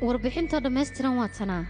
Warbixintoo dhammaystiran waa tanaa.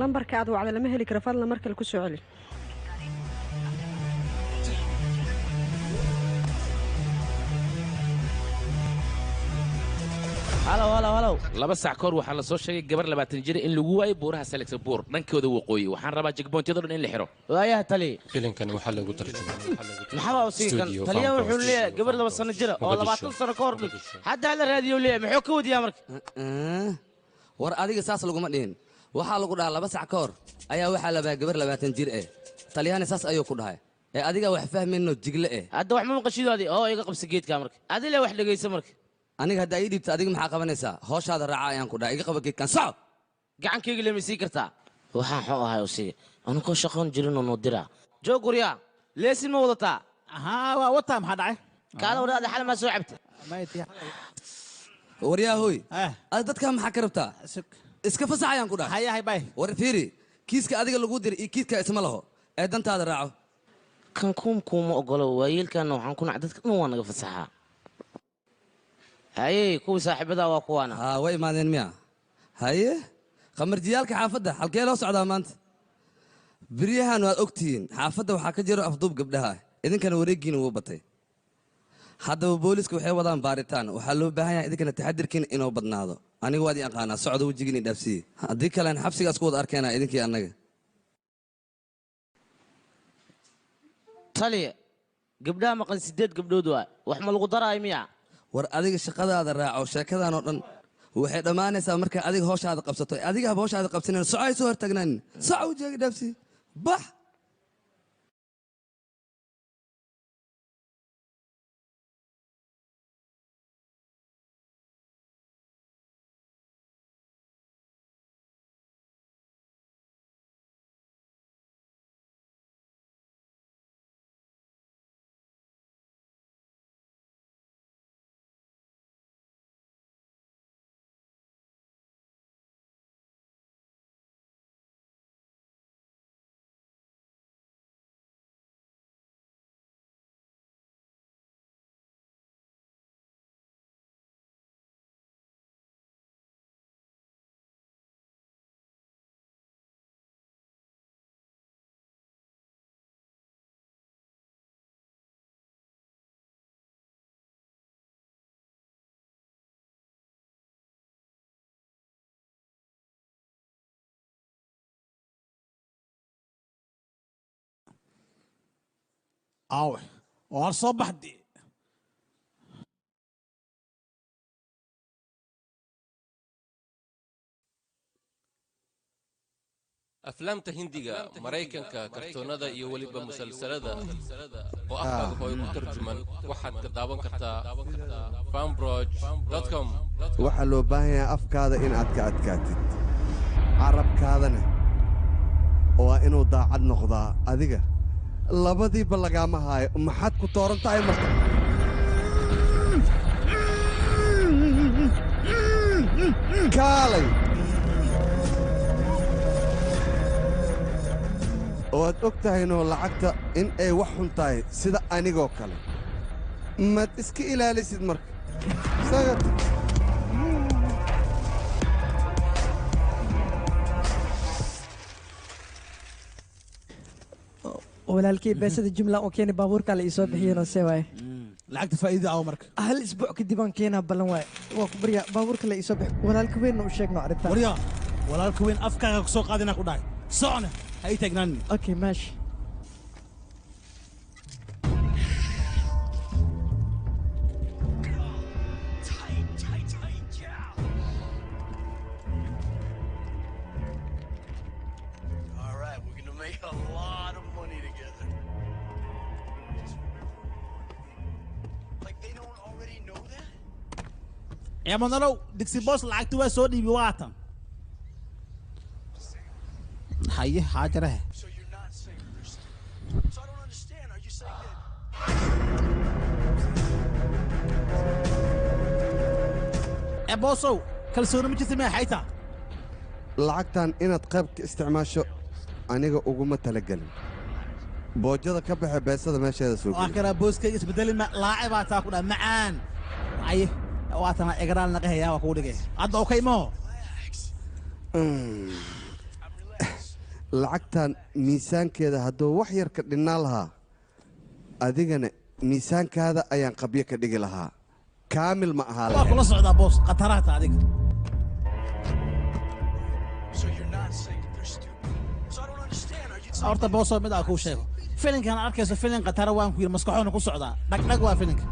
Lambarka aad wacda lama heli karo, fadlan mar kale ku soo celi. Halow halow halow, 2 saac kahor waxaa la soo sheegay gabar 20 jir in lagu waayay buuraha Salexbuur dhankooda waqooyi. Waxaan rabaa checkpointyada dhan in la xiro. Waayaha tali. Filimkan waxaa lagu tarjumay. Maxaa u sii kan taliya wuxuu leeyahay gabar 2 sano jira oo 20 sano ka hor dhig. Hadda la raadiyo leeyahay muxuu ka wadiyaa marka? War adiga saas laguma dhihin. Waxaa lagu dhahaa 2 sac ka hor ayaa waxaa la baa gabar 20 jir eh. Taliyahani saas ayuu ku dhahay. Ee adiga wax fahmayno jigle eh. Hadda wax ma maqashidoodii oo iga qabsi geedka marka. Adiga wax dhageysa marka. Aniga hadda ii dhiibta adiga maxaa qabanaysaa? Hawshaada raaca ayaan ku dhahay. Iga qaba geedkan soco. Gacankayga lama sii kartaa. Waxaan xoo ahay usiga. Anigoo shaqoon jirin oo noo diraa. Joog guryaa. Leesin ma wadataa? Ahaa waa wataa maxaa dhacay? Kaala wadaada xal ma soo cabta. Waryaa hooy. Adiga dadka maxaa ka rabtaa? Iska fasax ayaan ku dhahay. Haye hay bay. War fiiri, kiiska adiga lagu diray iyo kiiska isma laho. Ee dantaada raaco. Kan kuuma ogolo waayeelkan waxaan ku nacay dadka dhan waa naga fasaxaa. Haye kuwii saaxiibada waa kuwaana. Haa way imaadeen miya? Haye khamarjiyaalka xaafadda halkee loo socdaa maanta? Beryahan waad ogtihiin xaafadda waxaa ka jiro afduub gabdhaha idinkana wareegiina wuu batay. Haddaba booliisku waxay wadaan baaritaan. Waxaa loo baahan yahay idinkana taxadirkiina inuu badnaado. Aniga waad ii aqaanaa socda wejigiina dhaafsiiye. Haddii kalena xabsigaas ku wada arkeenaa idinkii annaga. Taliya gabdhaha maqan 8 gabdhood waa wax ma lagu daraay miya? War adiga shaqadaada raaco sheekadan oo dhan waxay dhammaanaysaa marka adiga hawshaada qabsato. Adiga haba hawshaada qabsanin soco ay soo hortaagnaanin. Soco wejiga dhaafsiiye. Bax. Aawe waar soo baxdi. Aflaamta Hindiga, Maraykanka, kartoonada iyo weliba musalsalada oo afkaaga hooyo ku tarjuman waxaad ka daawan kartaa fanbroj.com. Waxaa loo baahan yahay afkaada in aad ka adkaatid, carabkaadana waa inuu daacad noqdaa. Adiga labadiiba lagaama haayo, maxaad ku tooran tahay marka? Kaalay, waad og tahaynoo lacagta in ay wax xun tahay sida anigoo kale, maad iska ilaalisid marka isaga. Walaalkii, beesada jumla oo keeni baabuurka la iisoo bixiyeenoo see waaye. Lacagta faa'iida aw marka? Hal isbuuc kadib aan keenaa, ballan waaye. Waa ku baryaa, baabuurka la iisoo bix. Walaalka weynna u sheegno arrintan. Waryaa, walaalka weyn afkaaga ku soo qaadinaa ku dhahay. Socna, ha ii taagnaanin. Okay, maashi. All right, we're gonna make a lot of money together. Like they don't already know that? Eemadalow, digsi boos lacagti waa soo dhiibi, waatan. Haye, xaajarahe. So you're not saying they're stupid. So I don't understand. Are you saying that? Ee boosow, kalsooni ma jirta miya xayta? Lacagtan inaad qayb ka isticmaasho aniga uguma talagelin. Boojada ka baxe, beesada meesheeda soo waa geli. Karaa booskayga isbedeli ma laaci baa taa ku dhaha macaan. Haye, waatana egraal naqahaya, waa kugu dhigay hadda. Okay maho? Lacagtan miisaankeeda hadduu wax yar ka dhinnaa lahaa, adigana miisaankaada ayaan qabyo ka dhigi lahaa, kaamil ma ahaa Waa lahayn. Kula socdaa boos, khataraha adiga. So you're not saying that they're stupid. So I don't understand. Are you saying Horta boosoo, mid aa kuu sheego, filinkan arkayso filin khatara waan ku yidhi, maskaxoona ku socdaa, dhagdhag waa filinka.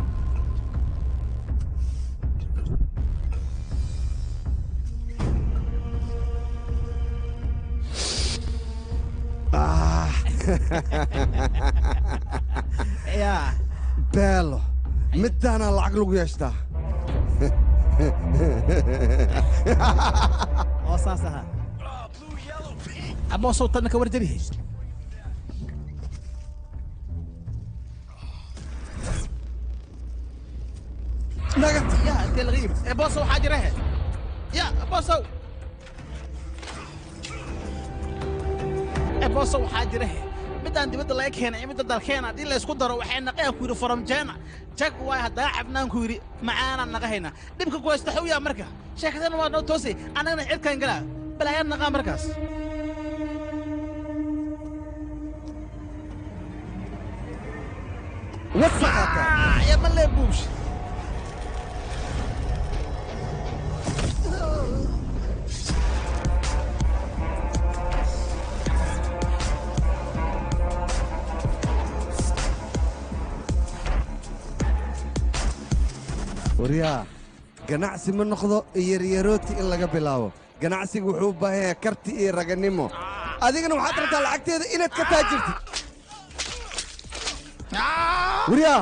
Yaa. Beelo, midaanaa lacag lagu yeeshtaa. Oo saas ahaa aboosow, tanna ka warjarihe. Ya, intee laga yimid? Ee boosow, waxaa jira he. Ya boosow, ee boosow, waxaa jira he, midaan dibadda laga keenay iyo midda dalkeena haddii la isku daro waxay naqayaan ku yidhi faramjeena jag waay. Haddaa cabnaan ku yidhi macaanaan naqahaynaa. Dhibka ku haysta xawyaa marka sheekadana waa noo toosay, annagana cirkaan galaa balaayaan naqaa markaas. Ya ma lee buubsh. Waryaa, ganacsi ma noqdo yaryarooti in laga bilaabo. Ganacsigu wuxuu u baahan yahay karti iyo raganimo. Adigana waxaad rabtaa lacagteeda inaad ka taajirtid. Waryaa,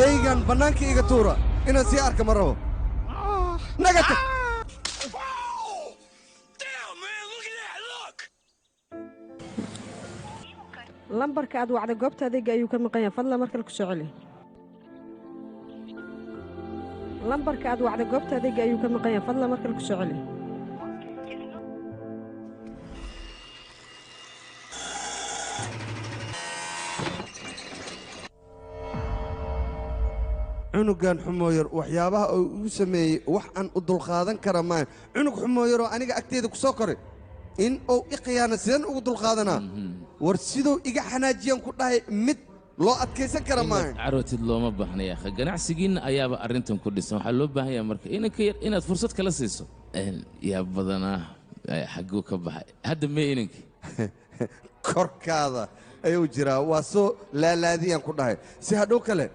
eygan bannaanka iga tuura, inaan sii arka ma rabo. Naga tag. Damn, man, look at that. Look. Lambarka aad wacday goobta adeega ayuu ka maqan yahay, fadlan mar kale ku soo celi. Lambarka aad wacday goobta adeega ayuu ka maqan yahay, fadlan mar kale ku soo celi. Cunugan xumooyar waxyaabaha uu igu sameeyey wax aan u dulqaadan kara maayo. Cunug xumooyaroo aniga agteeda ku soo koray in uu i khiyaano sideen ugu dulqaadanaa? War siduu iga xanaajiyaan ku dhahay, mid loo adkaysan kara maayo. Inaad carootid looma baahna yaakha, ganacsigiinna ayaaba arrintan ku dhisan. Waxaa loo baahan yahay marka inanka yar inaad fursad kala siiso. Yaa badanaa, xagguu ka baxay hadda mee inanka? Korkaada Ayuu jiraa, waa soo laalaadiyaan ku dhahay si hadhow kale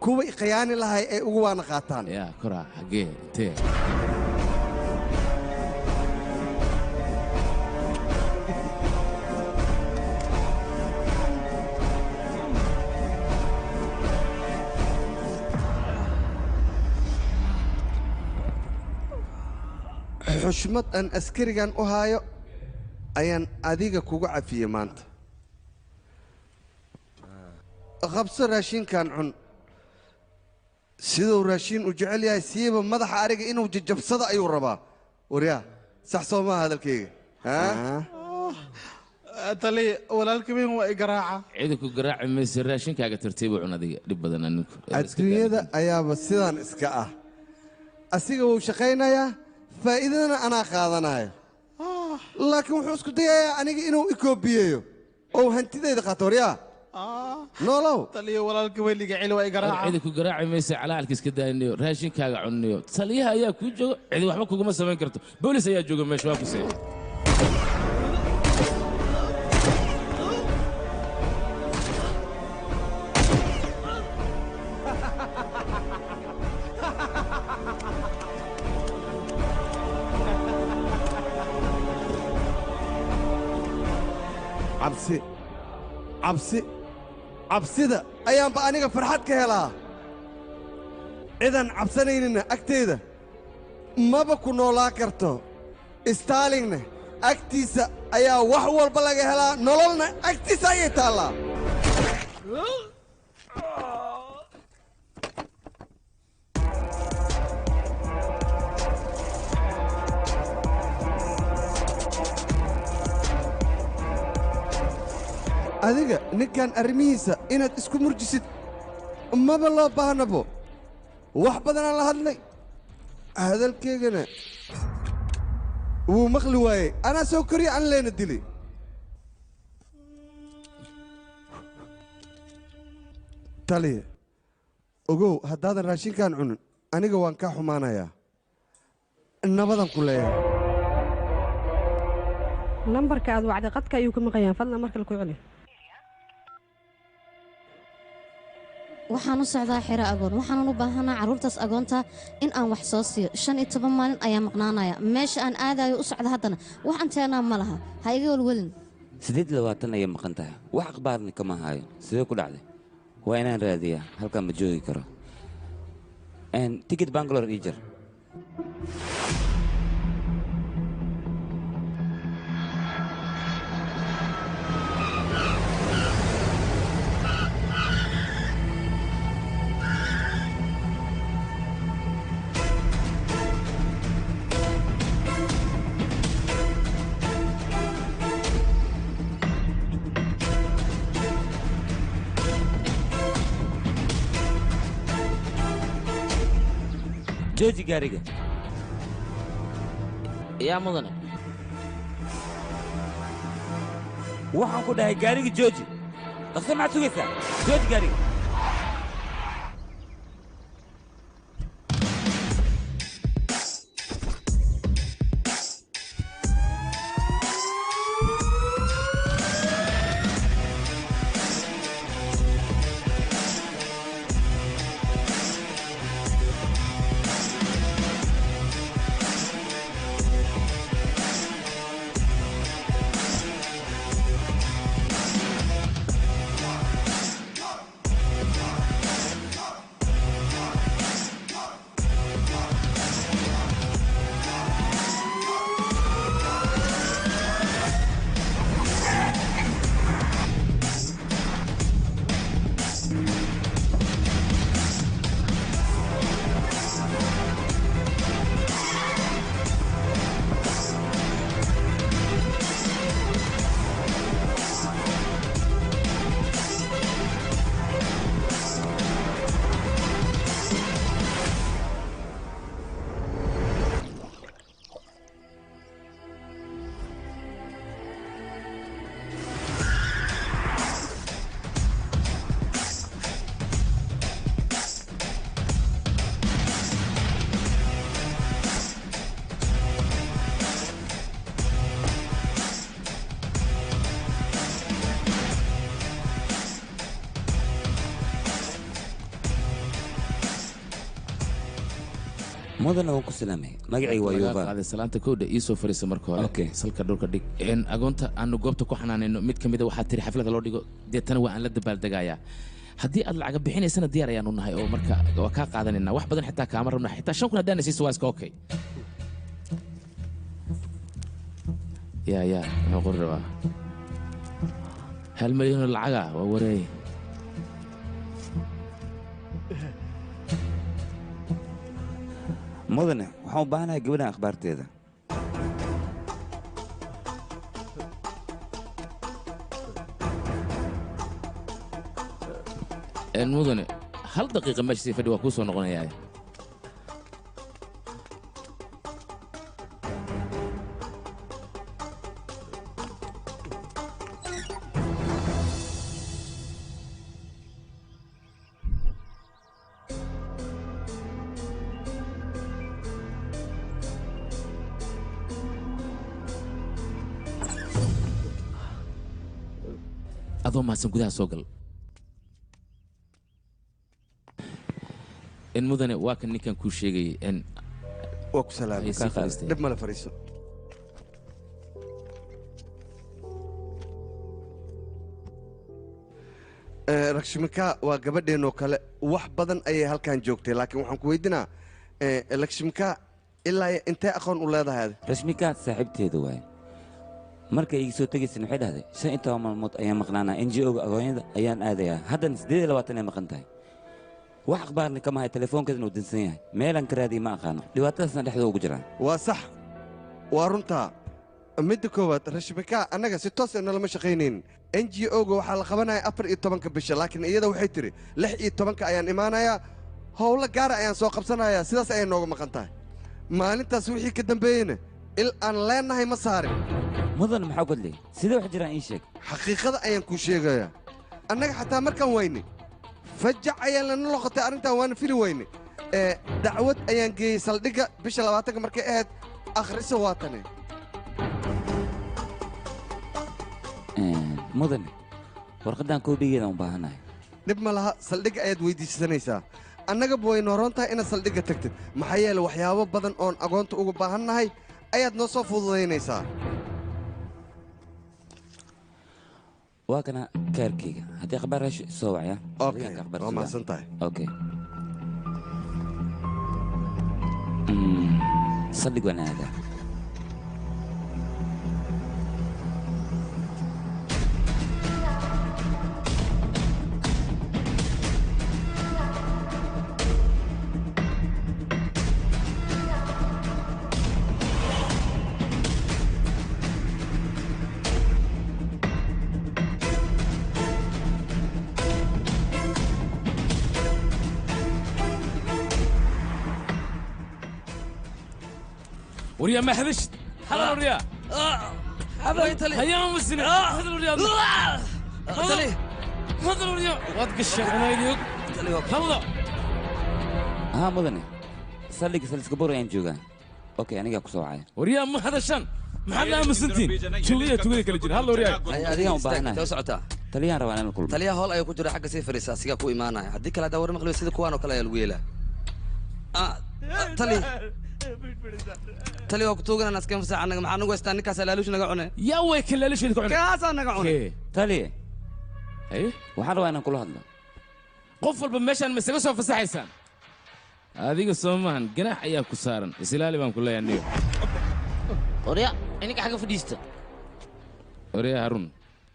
kuwa i khiyaani lahay ay ugu waana qaataan. Yaa koraa, xaggee, intee? Xushmad aan askarigan u haayo ayaan adiga kugu cafiyey maanta. Qabso raashinkan, cun. Siduu raashin u jecel yahay, siiba madaxa ariga inuu jajabsado ayuu rabaa. Waryaa, sax soo maaha hadalkayga? Taliya, walaalka weyn waa i garaaca. Ciidanku garaaci mayse, raashinkaaga tartiib u cun adiga, dhib badan aninku. Adduunyada ayaaba sidaan iska ah. Asiga wuu shaqaynayaa, faa'iidadana anaa qaadanayo, laakiin wuxuu isku dayayaa aniga inuu i koobiyeeyo oo hantidayda qaato. Waryaa, noolow. Taliya, walaalka weyn iga celi, waa i garaaca. Ciidanku garaaci mayse, calaalka iska daaynayo, raashinkaaga cunnayo. Taliyaha ayaa kuu jooga, cidi waxba kuguma samayn karto. Boolis ayaa jooga meesha, waa ku see. Cabsi, cabsi, cabsida ayaanba aniga farxad ka helaa. Cidaan cabsanaynina agteyda maba ku noolaa karto. Staalinna agtiisa ayaa wax walba laga helaa, nololna agtiisa ayay taallaa. Adiga ninkan arrimihiisa inaad isku murjisid maba loo baahnabo. Wax badanaan la hadlay, hadalkaygana wuu maqli waayey. Anaa soo koriya, an leena dili. Taliya, ogow, haddaadan raashinkaan cunin aniga waan kaa xumaanayaa. Nabadan ku leeyahay. Lambarka aad wacday qadka ayuu ka maqan yahay, fadlan mar kale ku celi. Waxaan u socdaa xero agoon, waxaanan u baahanaa carruurtaas agoonta in aan wax soo siiyo. 15 maalin ayaa maqnaanaya. Meesha aan aadayo u socda haddana wax anteenaa ma laha, ha iga welwelin. 28 ayay maqan tahay, wax akhbaarna kama hayo. Sidee ku dhacday? Waa inaan raadiyaa, halkaan ma joogi karo. Ticket Bangalore ii jar. Jooji gaariga. Yaa mudane. Waxaan ku dhahay gaariga jooji. Dhaqso, maxaad sugaysaa? Jooji gaariga. Mudana waan ku salaamay. Magacaygu waa Yuva. Qaaday salaanta kowdha, ii soo fariisa marka hore. Salka dhulka dhig. Een agoonta aanu goobta ku xanaanayno mid ka mid a waxaa tiri xaflada loo dhigo, deetana waa aan la dabaaldegayaa. Haddii aad lacaga bixinaysana diyaar ayaanu nahay oo marka waa kaa qaadanaynaa. Wax badan xitaa kaama rabna, xitaa 5,000 haddaan siiso waa iska okay. Ya ya, muxuu qori rabaa? 1 milyan oo lacaga waa wareey. Mudane, waxaan u baahanahay gabadhan akhbaarteeda. Een mudane, hal daqiiqa meesha sii fadhi, waa kuu soo noqonayaa. Adoo mahadsan, gudaha soo gal. In mudane, waa kan ninkan kuu sheegayay in waa ku salaamay. Ay, sii fadhiistay. Dhib male, fadhiiso. Rakshmika waa gabadheenoo kale, wax badan ayay halkan joogtay, laakiin waxaan ku weydiinaa, Lakshmika ilaa iyo intee aqoon u leedahay adi? Rashmika saaxiibteeda waaye. Markay iga soo tegaysana waxay dhahday 15 maalmood ayaan maqnaanaa, NGO-ga agoonyada ayaan aadayaa. Haddana 28 ay maqan tahay, wax akhbaarna kama hay, telefoonkeedana uu dansan yahay, meelaan ka raadiyay ma aqaano, dhibaatadaasna dhexdooda ugu jiraan. Waa sax, waa runtaa. Midda koowaad, Rashmika annaga si toos ah nalama shaqaynayn. NGO-ga waxaa la qabanaya 14-ka bisha, laakiin iyada waxay tiri 16-ka ayaan imaanayaa, howlo gaara ayaan soo qabsanayaa. Sidaas ayay nooga maqan tahay. Maalintaas wixii ka dambeeyeyna il aan leenahay ma saarin. Mudan, maxaa godley? Sidee wax jiraan ii sheeg. Xaqiiqada ayaan kuu sheegayaa. Annaga xataa markaan waynay fajac ayaan lana noqotay arrintan, waana fili weynay. Ee dacwad ayaan geeyey saldhigga bisha 20-ka markay ahayd. Akhrisa, waa tane. Mudane, warqaddan koobigeeda u baahanahay. Dhib ma laha, saldhigga ayaad weydiisanaysaa. Annagaba way nooroon tahay inaad saldhigga tagtid, maxaa yeele waxyaabo badan oon agoonta uga baahannahay ayaad noo soo fududaynaysaa. Waa kana kaarkeyga, haddii akhbaar hesho soo wacya. Okay, waa mahadsan tahay. Okay, saldhig waan aadaa. Waryaa, ma hadashid? Hadal waryaa, hadal. Hayaan masine, hadal waryaa, hadal, hadal waryaa. Waad gashay anaydiog, hadlo. Haa mudane, saldhigga Saliskabur ayaan joogaa. Okay, anigaa ku soo wacaya. Waryaa, ma hadashaan? Maxaad la aamusantiin? Tuugaya tuugada kala jira. Hadlo waryaa. Adigaan u baahanahay. Soo socotaa. Taliyaan rabaa inaan la kulmo. Taliyaha hool ayuu ku jira, xagga sii fadhiisa, asigaa ku imaanaya. Haddii kale haddaa war maqliyo, sida kuwaan oo kale ayaa lagu yeelaa. Tali, tali, waa ku tuuganaan askan fasax. Annaga maxaa nagu haystaa? Ninkaas laaluush naga cune. Yaa way kan laaluush ka cune? Kaasaa naga cune. Taliye, haye, waxaan rabaa inaan kula hadlo. Qof walba meeshaan ma isaga soo fasaxaysaan? Adiga soo maahan, ganaax ayaa ku saaran, isilaali baan ku leeyahay aniga. Orya, ininka xagga fadhiista. Orya Harun.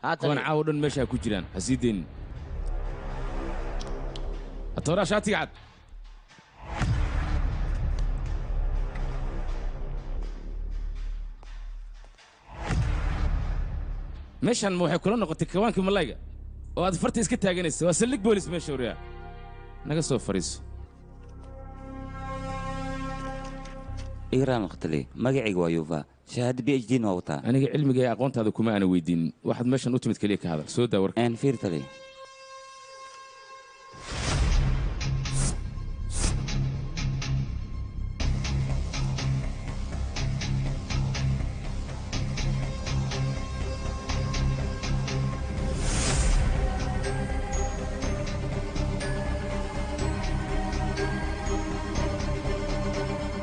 Haa, kuwan taliye. caawa dhan meesha ha ku jiraan, ha sii deynin. Atooraa shaatiga cad. Meeshan ma waxay kula noqotay kawaankii malayga oo aad farta iska taaganaysa? Waa saldhig boolis meesha. Oryaa, naga soo fadhiiso. Igraan taliye, magacayga waa Yuva, shahaado PhD na waa wataa. Aniga cilmiga iyo aqoontaada kuma aana weydiinin. Waxaad meeshan u timid keliya ka hadal. Soo daa warka. Fiir taliye.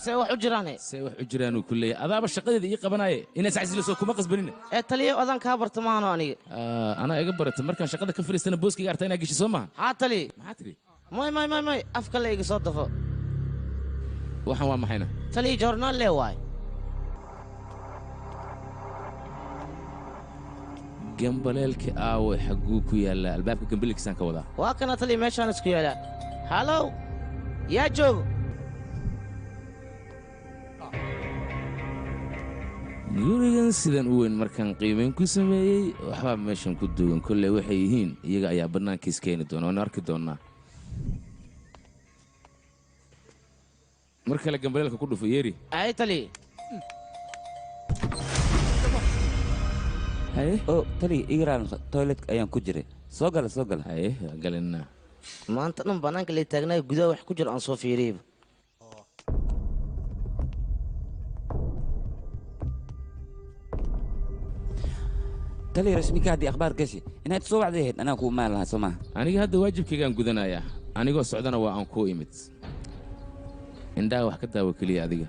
See wax u jiraane? See wax u jiraanuu ku leeyahay adaaba shaqadeeda ii qabanaaye inaad iscasiliso kuma qasbanina. Ee taliye odaan kaa barta maahano aniga. Anaa iga barata markaan shaqada ka fariistana booskayga arta inaad gesho soo maaha. Haa taliye. Maxaa tidhi? May may may may afka la iga soo dafo. Waxaan waa maxayna? Taliye joornaal lee waay. Gambaleelka aawe xaguu ku yaallaa albaabka gambaleelkiisaan ka wadaa. Waa kana taliye meeshaan isku yaallaa. Halow yaa joogo. Gurigan sidan u weyn markaan qiimayn ku sameeyey waxbaa meeshan ku duugan kolley waxay yihiin iyaga ayaa bannaankiis keeni doona waanu arki doonnaa. Mar kale gambaleelka ku dhufo yeeri. Ay taliye. Haye oo taliye igraan toiletka ayaan ku jiray. Soo gala soo gala. Haye galinna. Maanta dhan bannaanka lay taagnaayo gudaha wax ku jiro aan soo fiiriyeyba. Taliye Rashmika haddii akhbaar gashi inaad soo wacday ahayd anaa kuu imaan lahaa soo maaha. Aniga hadda waajibkaygaan gudanayaa anigoo socdana waa aan kuu imid. Indhaha wax ka daawo keliya adiga.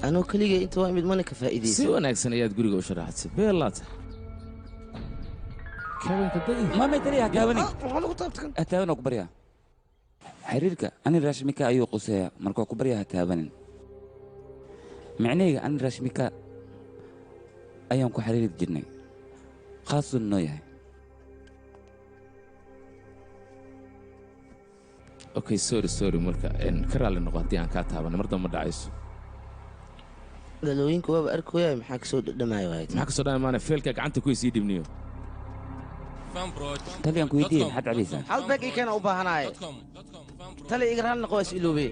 Anuu keligay inta waa imid mana ka faa'iidaysan. Si wanaagsan ayaad guriga u sharaxatay beelaata. Kabanka day. Mamay taliye ha taabanin. Waxaa lagu taabtakan. Ha taaban oo ku baryaa. Xiriirka ani Rashmika ayuu quseeyaa markuu ku baryaa ha taabanin. Micnahayga ani Rashmika ayaan ku xiriiri jirnay. Khaasuu noo yahay. Okay sorry sorry marka ka raalli noqo haddii aan kaa taabanay mar dambe ma dhacayso. Dhalooyinka waaba arkooyaa maxaa kasoo dhadhamaayo waayt. Maxaa kasoo dhadhamaana feelka gacanta ku isii dhibniyo. Taliyan ku weydiiyey maxaad cabaysaa? Hal beeg ii keena u baahanaaye. Taliye iga raalli noqo waa is iloobey.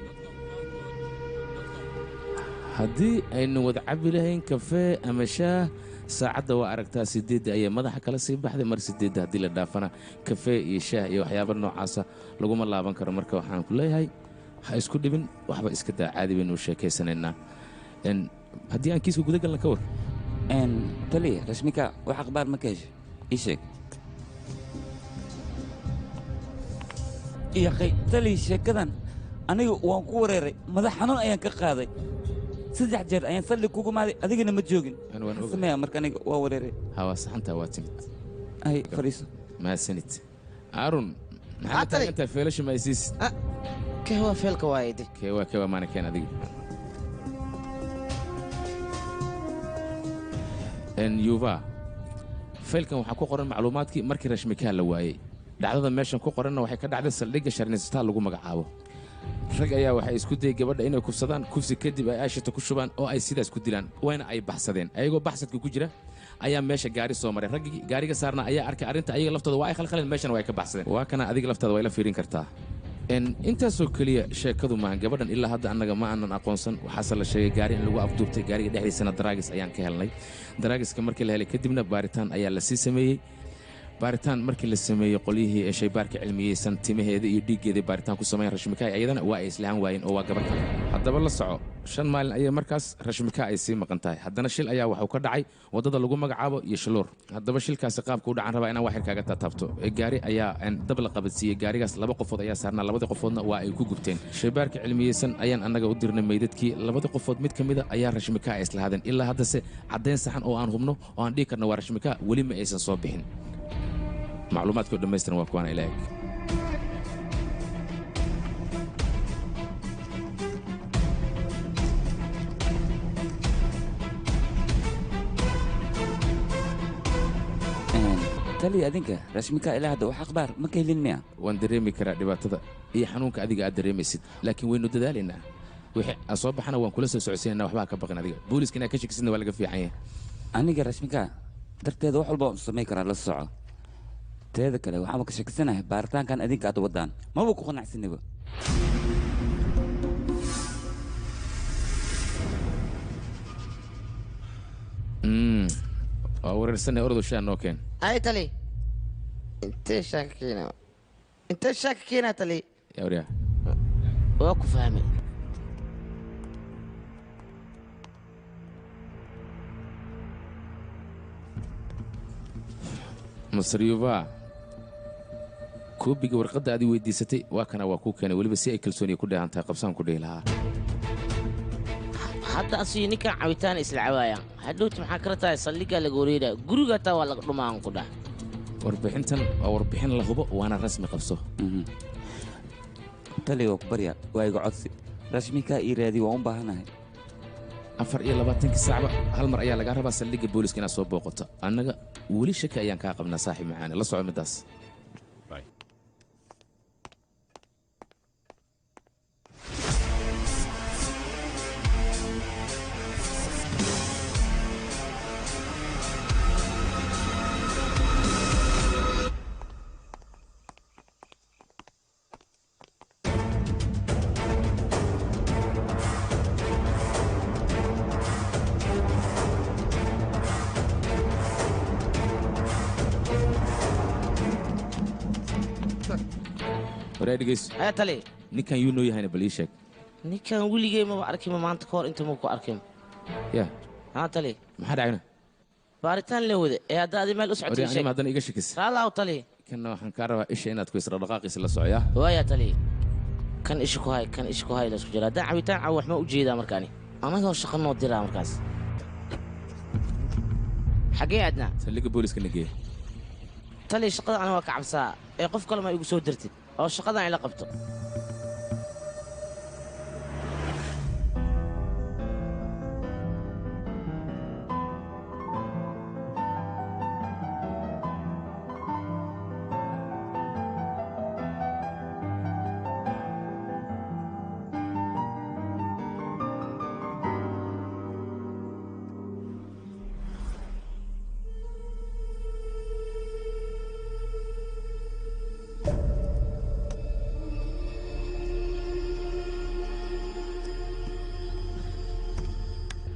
Haddii aynu wada cabi lahayn kafee ama shaah saacadda waa aragtaa 8 ayay madaxa kala sii baxday mar 8 haddii la dhaafana kafee iyo shaah iyo waxyaabo noocaasa laguma laaban karo. Marka waxaan ku leeyahay ha isku dhibin waxba iska daa caadi baynu u sheekaysanaynaa. Haddii aan kiiska guda galna ka war. Taliye Rashmika wax akhbaar ma ka heshay? Ii sheeg. Yaqay taliye sheekadan aniga waan ku wareeray madax xanuun ayaan ka qaaday. 3 jeer ayaan saldhig kugu maaday adigana ma joogin. Sameeya marka aniga waa wareeray. Ha waa saxantaa waa timid. Ay fadhiiso. Mahadsanid. Aarun maxaad taagantahay feelasha ma isiisid? Kee waa feelka waayde? Kee waa maana keen adiga. Yuva faylkan waxaa ku qoran macluumaadkii markii Rashmika la waayey. Dhacdada meeshan ku qoranna waxay ka dhacday saldhigga Sharnistaa lagu magacaabo. Rag ayaa waxay isku dayay gabadha inay kufsadaan kufsi kadib ay aashita ku shubaan oo ay sidaas ku dilaan wayna ay baxsadeen. Ayagoo baxsadka ku jira ayaa meesha gaari soo maray. Raggii gaariga saarna ayaa arkay arrinta ayaga laftooda waa ay khalkhaleen meeshana waa ay ka baxsadeen. Waa kana adiga laftaada waa ila fiirin kartaa. Intaasoo keliya sheekadu maahan gabadhan ilaa hadda annaga ma aanan aqoonsan. Waxaase la sheegay gaari in lagu afduubtay gaariga dhexdiisana daraagis ayaan ka helnay. Daraagiska markii la helay kadibna baaritaan ayaa la sii sameeyey. Baaritaan markii la sameeyey qolyihii ee shaybaarka cilmiyeysan timaheeda iyo dhiiggeeda baaritaan ku sameeyeen Rashmika ayadana waa ay islahan waayeen oo waa gabar kale. Haddaba la soco 5 maalin ayay markaas Rashmika ay sii maqan tahay. Haddana shil ayaa wuxuu ka dhacay waddada lagu magacaabo iyo Shiloor. Haddaba shilkaasi qaabka u dhacan rabaa inaan wax yar kaaga taataabto. Gaari ayaa dab la qabadsiiyey gaarigaas 2 qofood ayaa saarnaa labadii qofoodna waa ay ku gubteen. Shaybaarka cilmiyeysan ayaan annaga u dirnay meydadkii labadii qofood mid ka mid a ayaa Rashmika ay islahaadeen. Ilaa haddase caddayn saxan oo aan hubno oo aan dhihi karno waa Rashmika weli ma aysan soo bixin. Macluumaadka dhammaystiran waa kuwaana ila eg. Taliye adinka Rashmika ilaa hadda wax akhbaar ma ka helin miya? Waan dareemi karaa dhibaatada iyo xanuunka adiga aad dareemaysid laakiin waynu dadaalaynaa. Wixii aan soo baxana waan kula soo socodsiinaynaa waxba ha ka baqin adiga. Booliiska inaad ka shakisidna waa laga fiican yahay. Aniga Rashmika darteeda wax walba waan samayn karaa la soco. Teeda kale waxaan ka shakisanahay baaritaankan adinka aad wadaan maba ku qanacsaniba. Waa wareersanay ordo shaa noo keen. Ay tali intee shaaka keenaa? Intee shaaka keenaa tali? Yaa waryaa. Waa ku fahmay. Masar Yuva Koobiga warqadda aad i weydiisatay waa kana, waa kuu keenay weliba si ay kalsooniya ku dheehan tahay qabsaan ku dhihi lahaa. Hadda asiyo ninkan cabitaan isla cawaayaan, hadhowti maxaa kala tahay? Saldhiggaa laga wareeraya, guriga taa waa laga dhumaan ku dhah. Warbixintan waa warbixin la hubo, waana rasmi, qabso. Taliya, waa ku baryaa, waa iga codsi, Rashmikaa ii raadi, waan u baahanahay. 24-kii saacba hal mar ayaa lagaa rabaa saldhigga booliska inaad soo booqato. Annaga weli shaki ayaan kaa qabnaa, saaxiib macaane, la soco middaas. Waraa, dhegeyso. Haya, tali. Ninkan yuu noo yahayna, bal ii sheeg. Ninkan weligay maba arkinba, maanta ka hor inta ma ku arkin. Ya. Haa, tali. Maxaa dhacayna? Baaritaan la wada ee hadda adi meel u socotay. Waryaa, anima haddana iga shakis. Raalaaw, tali. Kanna waxaan kaa rabaa isha inaad ku isra dhaqaaqiisa la socoyaa. Waaya, tali, kan isha ku hay, kan isha ku hay, la isku jira. Haddaan cabitaan cabo wax ma u jeedaa markaani, anagoo shaqo noo diraa markaas. Xaggee aadnaa? Saldhigga booliska nageeye. Tali, shaqada ana waa ka cabsaa ee qof kale ma igu soo dirtid oo shaqadan ila qabto.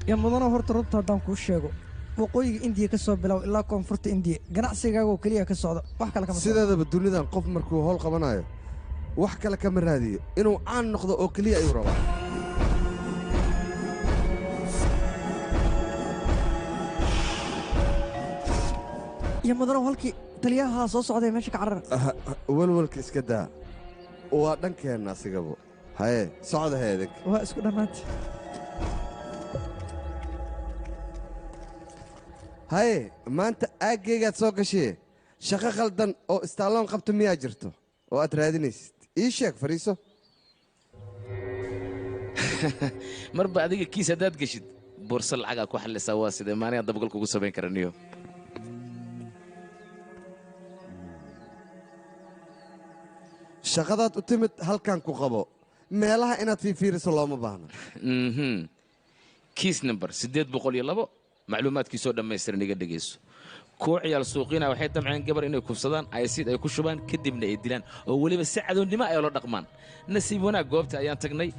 Ya mudano, horta runta haddaan kuu sheego, waqooyiga Indiya ka soo bilow ilaa koonfurta Indiya ganacsigaaga oo keliya ka socda, wax kale kama socdo. Sideedaba dunidan qof markuu howl qabanayo wax kale kama raadiyo, inuu caan noqdo oo keliya ayuu rabaa. Ya mudano, halkii taliyaha soo socday meesha ka carara. Ah, walwalka iska daa, waa dhankeenna asigaba. Haye, socda he idinka. Waa isku dhammaantay. Haye, maanta aaggaygaad soo gashee, shaqo khaldan oo istaaloon qabta miyaa jirto oo aad raadinaysid? Ii sheeg, fadhiiso. Marba adiga kiis haddaad geshid boorso lacagaa ku xallisaa, waa sidee maanigaa dabagal kugu samayn kara niyo? Shaqadaad u timid halkan ku qabo, meelaha inaad fiifiiriso looma baahna. Kiis number 802, macluumaadkiisoo dhammaystiran iga dhegayso. Kuwa ciyaal suuqiina waxay damceen gabar inay kufsadaan, aysiid ay ku shubaan, kadibna ay dilaan, oo weliba si cadownimo ay ula dhaqmaan. Nasiib wanaag goobta ayaan tagnay,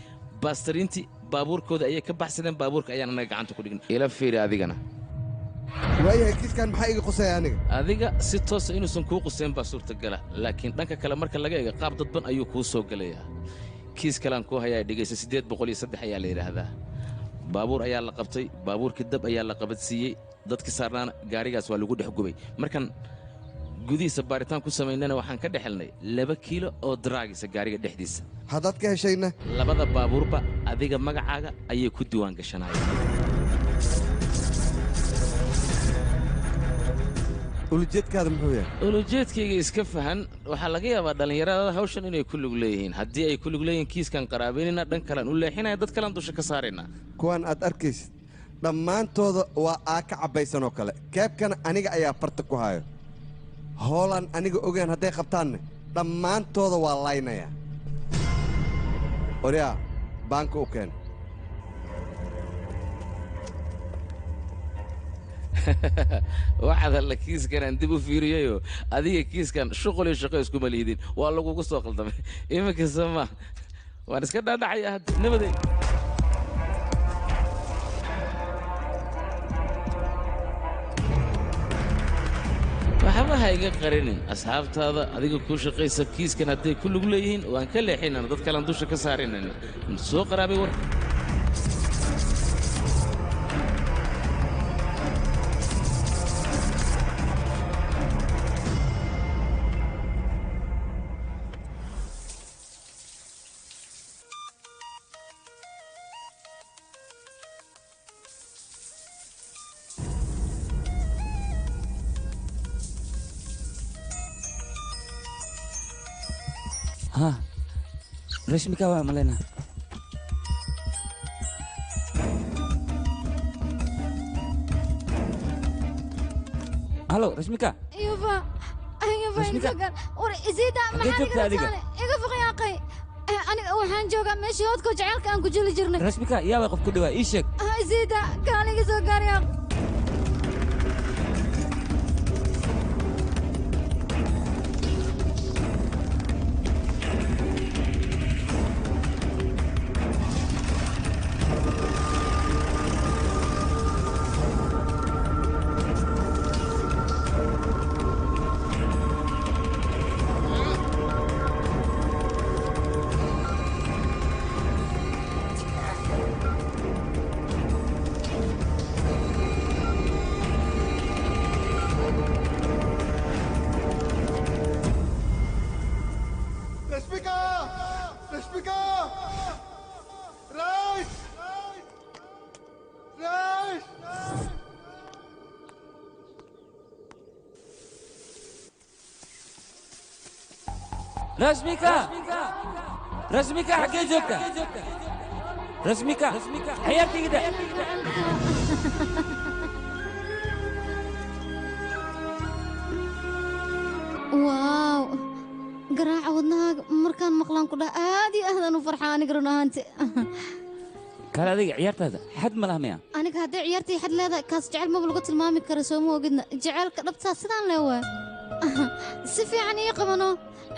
baastariintii baabuurkooda ayay ka baxsadeen, baabuurka ayaan annaga gacanta ku dhignay. Ila fiiri adigana. Waayahay, kiiskan maxaa iga qusaya aniga? Adiga si toosa inuusan kuu qusayn baa suurtagala, laakiin dhanka kale marka laga eego qaab dadban ayuu kuu soo gelayaa. Kiis kalean kuu hayaa, dhegaysa. 803 ayaa la yidhaahdaa. Baabuur ayaa la qabtay, baabuurkii dab ayaa la qabadsiiyey, dadkii saarnaana gaarigaas waa lagu dhex gubay. Markaan gudihiisa baaritaan ku samaynana waxaan ka dhex helnay 2 kiilo oo daraagisa gaariga dhexdiisa. Haddaad ka heshayna? Labada baabuurba adiga magacaaga ayay ku diiwaan gashanayeen. Ulujeedkaada muxuu yahay? Ulujeedkayga iska fahan. Waxaa laga yaabaa dhallinyarada hawshan inay ku lug leeyihiin. Haddii ay ku lug leeyihiin, kiiskan qaraabaynayna, dhan kalean u leexinaya, dad kalean dusha ka saaraynaa. Kuwan aad arkaysid dhammaantooda waa aa ka cabbaysan oo kale. Keebkana aniga ayaa farta ku hayo. Hoolaan aniga ogaan hadday qabtaanne dhammaantooda waa laynaya. Oryaa, baanka u keen. Waxaad alla kiiskan aan dib u fiiriyayo, adiga kiiskan shuqul iyo shaqo iskuma liidin, waa lagugu soo qaldamay. Iminka sama waan iska dhaadhacaya hadda, nabaday. Waxba ha iga qarinin, asxaabtaada adiga kuu shaqaysa kiiskan hadday ku lug leeyihiin waan ka leexinana, dad kalean dusha ka saarinana. Soo qaraabay war. Ha Rashmika waa malena. Halo Rashmika. Yuba Yuba intagan war isida maxaa iga taane iga foqyaaqay. Aniga waxaan joogaa meeshii hoodka jacaylka aan ku jeli jirnay. Rashmika yaa way qof ku dhawaa ii sheeg. Isida kaaliga soo gaaryaa. Rashmika Rashmika xaggee joogtaa? Rashmika ciyaartayda. Waaw garaaca wadnahaaga markaan maqlaan ku dhaha aad iyo aadaan u farxaa aniga run ahaanti. Kale adiga ciyaartaada xad ma laha miya? Aniga hadday ciyaartii xad leedahay kaas jecel maba lagu tilmaami karo soo ma ogidna. Jaceylka dhabtaa sidaan lee waay. Si fiican ii qabano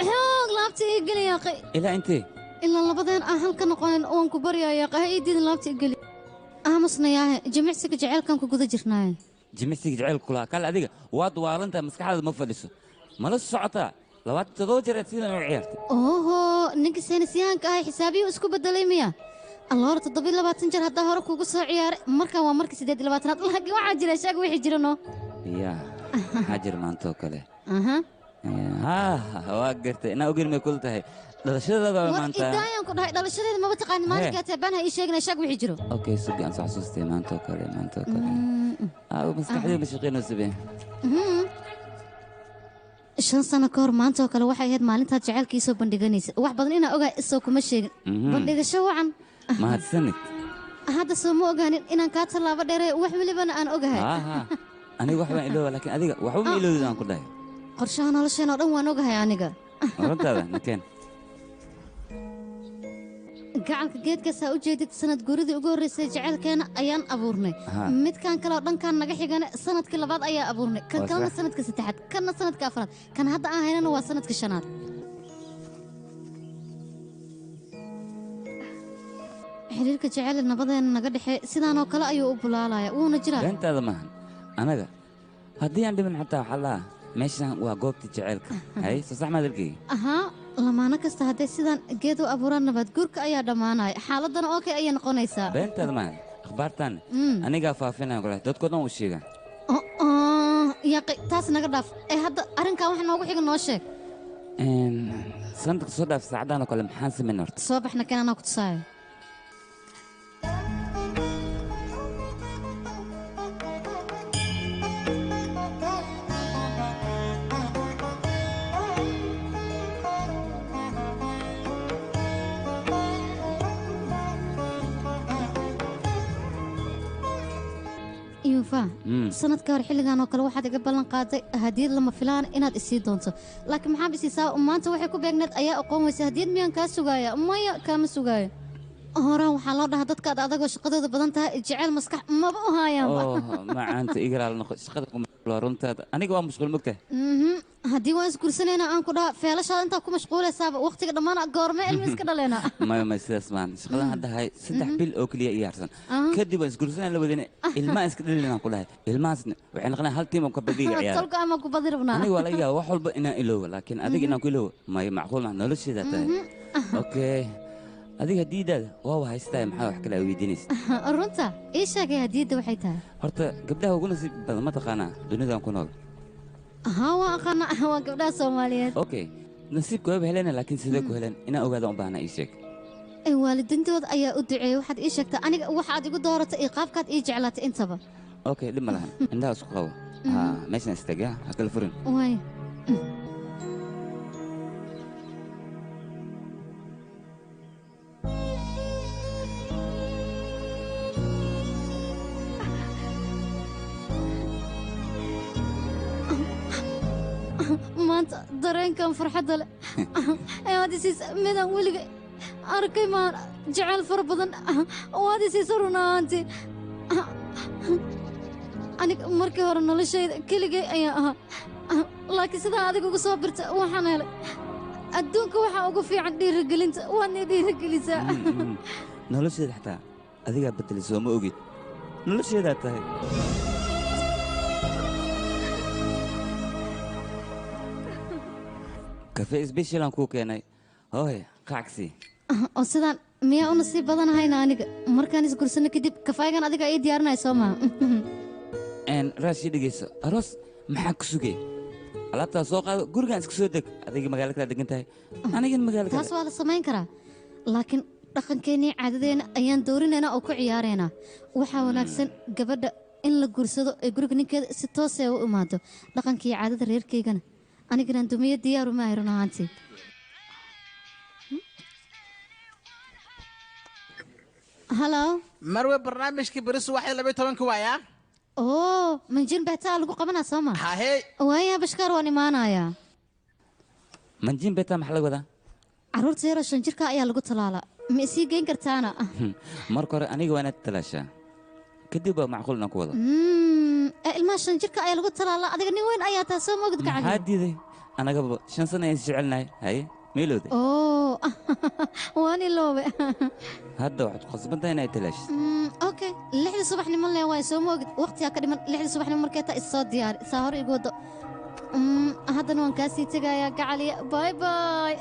xoog laabta ii geli yaaqay. Ilaa intee? Ilaa labadeen aan halka noqonin waan ku baryaa yaaqay ha ii diidin laabta ii geli. Aamusna yaahe jimicsiga jaceylkaan ku guda jirnaaye. Jimicsiga jaceylka kulaa kale adiga waad waalantahay maskaxdaada ma fadhiso. Mala socotaa 27 jeer sidan u ciyaartay. Oho ninka saynisyahanka ah xisaabiyuu isku bedelay miya? Alla hore 27 jeer haddaa hore kugu soo ciyaaray markaan waa markii 28aad laakiin waxaa jira sheeg wixii jira noo. Yaa maxaa jira maanta oo kale? Waa gartay inaa ogeyn may kula tahay dhalashadaada waa maanta. War idaayaan ku dhahay dhalashadeeda maba taqaanin maalinkaa taabaan ha ii sheegina sheeg wixii jiro. Okay sugi aan soo xasuustay maanta oo kale maanta oo kale. Maskaxdayda ma shaqeynayso be. 5 sano ka hor maanta oo kale waxay ahayd maalintaad jacaylkii soo bandhiganaysa. Wax badan inaa ogahay isoo kuma sheegin. Bandhigasho wacan. Mahadsanid. Hadda soo ma ogaanin inaan kaa tallaabo dheereeyo wax welibana aan ogahay. Aniga wax baan ilooba laakiin adiga waxba ma iloodid aan ku dhahay. Qorshaha nolosheen oo dhan waan ogahay aniga. Runtaada nakeen. Gacalka geedkaasaa u jeedid sanad guuridii ugu horreysay jacaylkeena ayaan abuurnay. Midkan kale oo dhankaan naga xigana sanadkii labaad ayaa abuurnay. Kan kalena sanadka saddexaad, kanna sanadka afraad, kan hadda aan haynana waa sanadka shanaad. Xiriirka jacayl nabadeena naga dhexee sidaan oo kale ayuu u bulaalaya wuuna jiraa. Beentaada maahan anaga haddii aan dhiman xataa waxaa lahaa meeshan waa goobta jacaylka. Hay soo sax maad arkay? Ahaa lamaano kasta hadday sidaan geed u abuuraan nabaad guurka ayaa dhammaanaya xaaladana oo kale ayay noqonaysaa. Beentaada maahan akhbaartan anigaa faafinaya kule dadkoo dhan u sheega. Yaaqi taas naga dhaaf ee hadda arrinkan wax noogu xiga noo sheeg. Sanadka soo dhaaf saacaddan oo kale maxaan samayn horta? Soo baxna kan anaa ku tusaayo. Sanadka hor xilligan oo kale waxaad iga ballan qaaday hadiyad lama filaan inaad isii doonto laakiin maxaa isiisaa maanta waxay ku beegneed ayaa aqoon weysa hadiyad miyaan kaa sugaaya maya kaama sugaayo. Horaan waxaa loo dhahaa dadka aad adagoo shaqadooda badan tahay jecel maskax maba u haayaanba. Macaanta igalaal noqo shaqada ku mashquul runtaada aniga waa mashquul mogtahay. Haddii waan isguursanayna aan ku dhaha feelashaada intaa ku mashquulaysaaba waqtiga dhammaan goorme ilmi iska dhaleena. Maya maya sidaas maahan shaqadan hadda hay 3 bil oo keliya ii harsan kadib waan isguursanayna la wadana ilmaha iska dhalin aan ku dhahay ilmahaasna waxay noqonayaan hal tiim oo kabadiga ciyaara. Tolka ama ku badi rabnaa. Aniga waa laga yaabaa wax walba inaan iloobo laakiin adiga inaan ku iloobo maya macquul maaha nolosheeda tahay. Okay adiga hadiidaada waa haystaa maxaa wax kale weydiinaysa? Runta ii sheegay hadiidda waxay tahay. Horta gabdhaha ugu nasiib badan ma taqaanaa dunidan ku nool? Haa waan aqaanaa waa gabdhaha Soomaaliyeed. Okay nasiibka waaba helena laakiin sidee ku heleen inaan ogaada u baahnaa ii sheeg. Waalidiintooda ayaa u duceeyay waxaad ii sheegtaa aniga waxaad igu dooratay iyo qaabkaad ii jeclaatay intaba. Okay dhib ma lahan indhaha isku qabo. Meeshan istaaga ha kala furin. Waay. Maanta dareenkan farxadda leh ayaad isiisa midaan weliga arkay maan jecel fara badan waad isiisa run ahaantii. Aniga markii hore noloshayda keligay ayaan ahaa, laakiin sidaa adiga ugu soo birta waxaan helay adduunka waxaa ugu fiican dhiirigelinta, waadna dhiirigelisaa. Nolosheeda xataa adigaa bedelay, soo ma ogid? Nolosheedaa tahay. Kafe special aan kuu keenay, hooy qacsi. Oo sidaan miyaa u nasiib badanahayna aniga markaan isgursano kadib kafaygan adiga ii diyaarinaya soo maha? Raashi, dhegeyso, aroos maxaa ku sugay? Alaabtaa soo qaado, gurigaan iska soo deg. Adiga magaalo kala degan tahay, anigana magaalo kale. Taas waa la samayn karaa, laakiin dhaqankeennii caadadeena ayaan doorinaynaa oo ku ciyaaraynaa. Waxaa wanaagsan gabadha in la guursado ee guriga ninkeeda si toosee u imaado. Dhaqankii caadada reerkaygana anigana dumiye diyaaru maahay run ahaantii. Halo Marwe, barnaamijkii beri subaxdii 12-ka waayaa. Oo manjin beetaa lagu qabanaa soo ma? Hahey. Waaya Bashkaar, waan imaanayaa. Manjin beeta maxaa laga wadaa? Carruurta yaroo 5 jirka ayaa lagu talaalaa. Ma isii geyn kartaana? Marka hore aniga waa inaad talaashaa, kadib baa macquul inaan ku wado. Ilmaha 5 jirka ayaa lagu talaalaa. Adiga nin weyn ayaa taa, soo mogid? Maxaa gacali diiday? Anagaba 5 sano ayaan is jecelnahay. Haye, meelowde? Oo waan iloobe. Hadda waxaad ku khasban tahay inaad talaashid. Okay, 6-da subaxnimo lee waay, soo moogid? Waqtigaa ka dhiman. 6-da subaxnimo markay taa is soo diyaari, saa hore igu wado. Haddana waan kaa sii tegayaa gacaliya. Bye bye.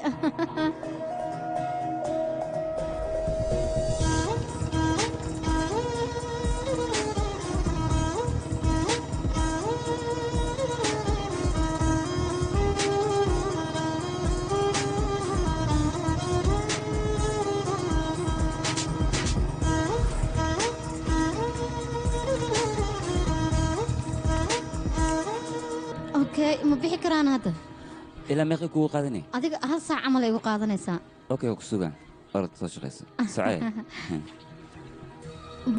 Okay, ma bixi karaan hadda? Ilaa meeqay kugu qaadanay? Adiga hal saac camal ay igu qaadanaysaa. Okay, waa ku sugaan. Orod soo shaqayso, socee.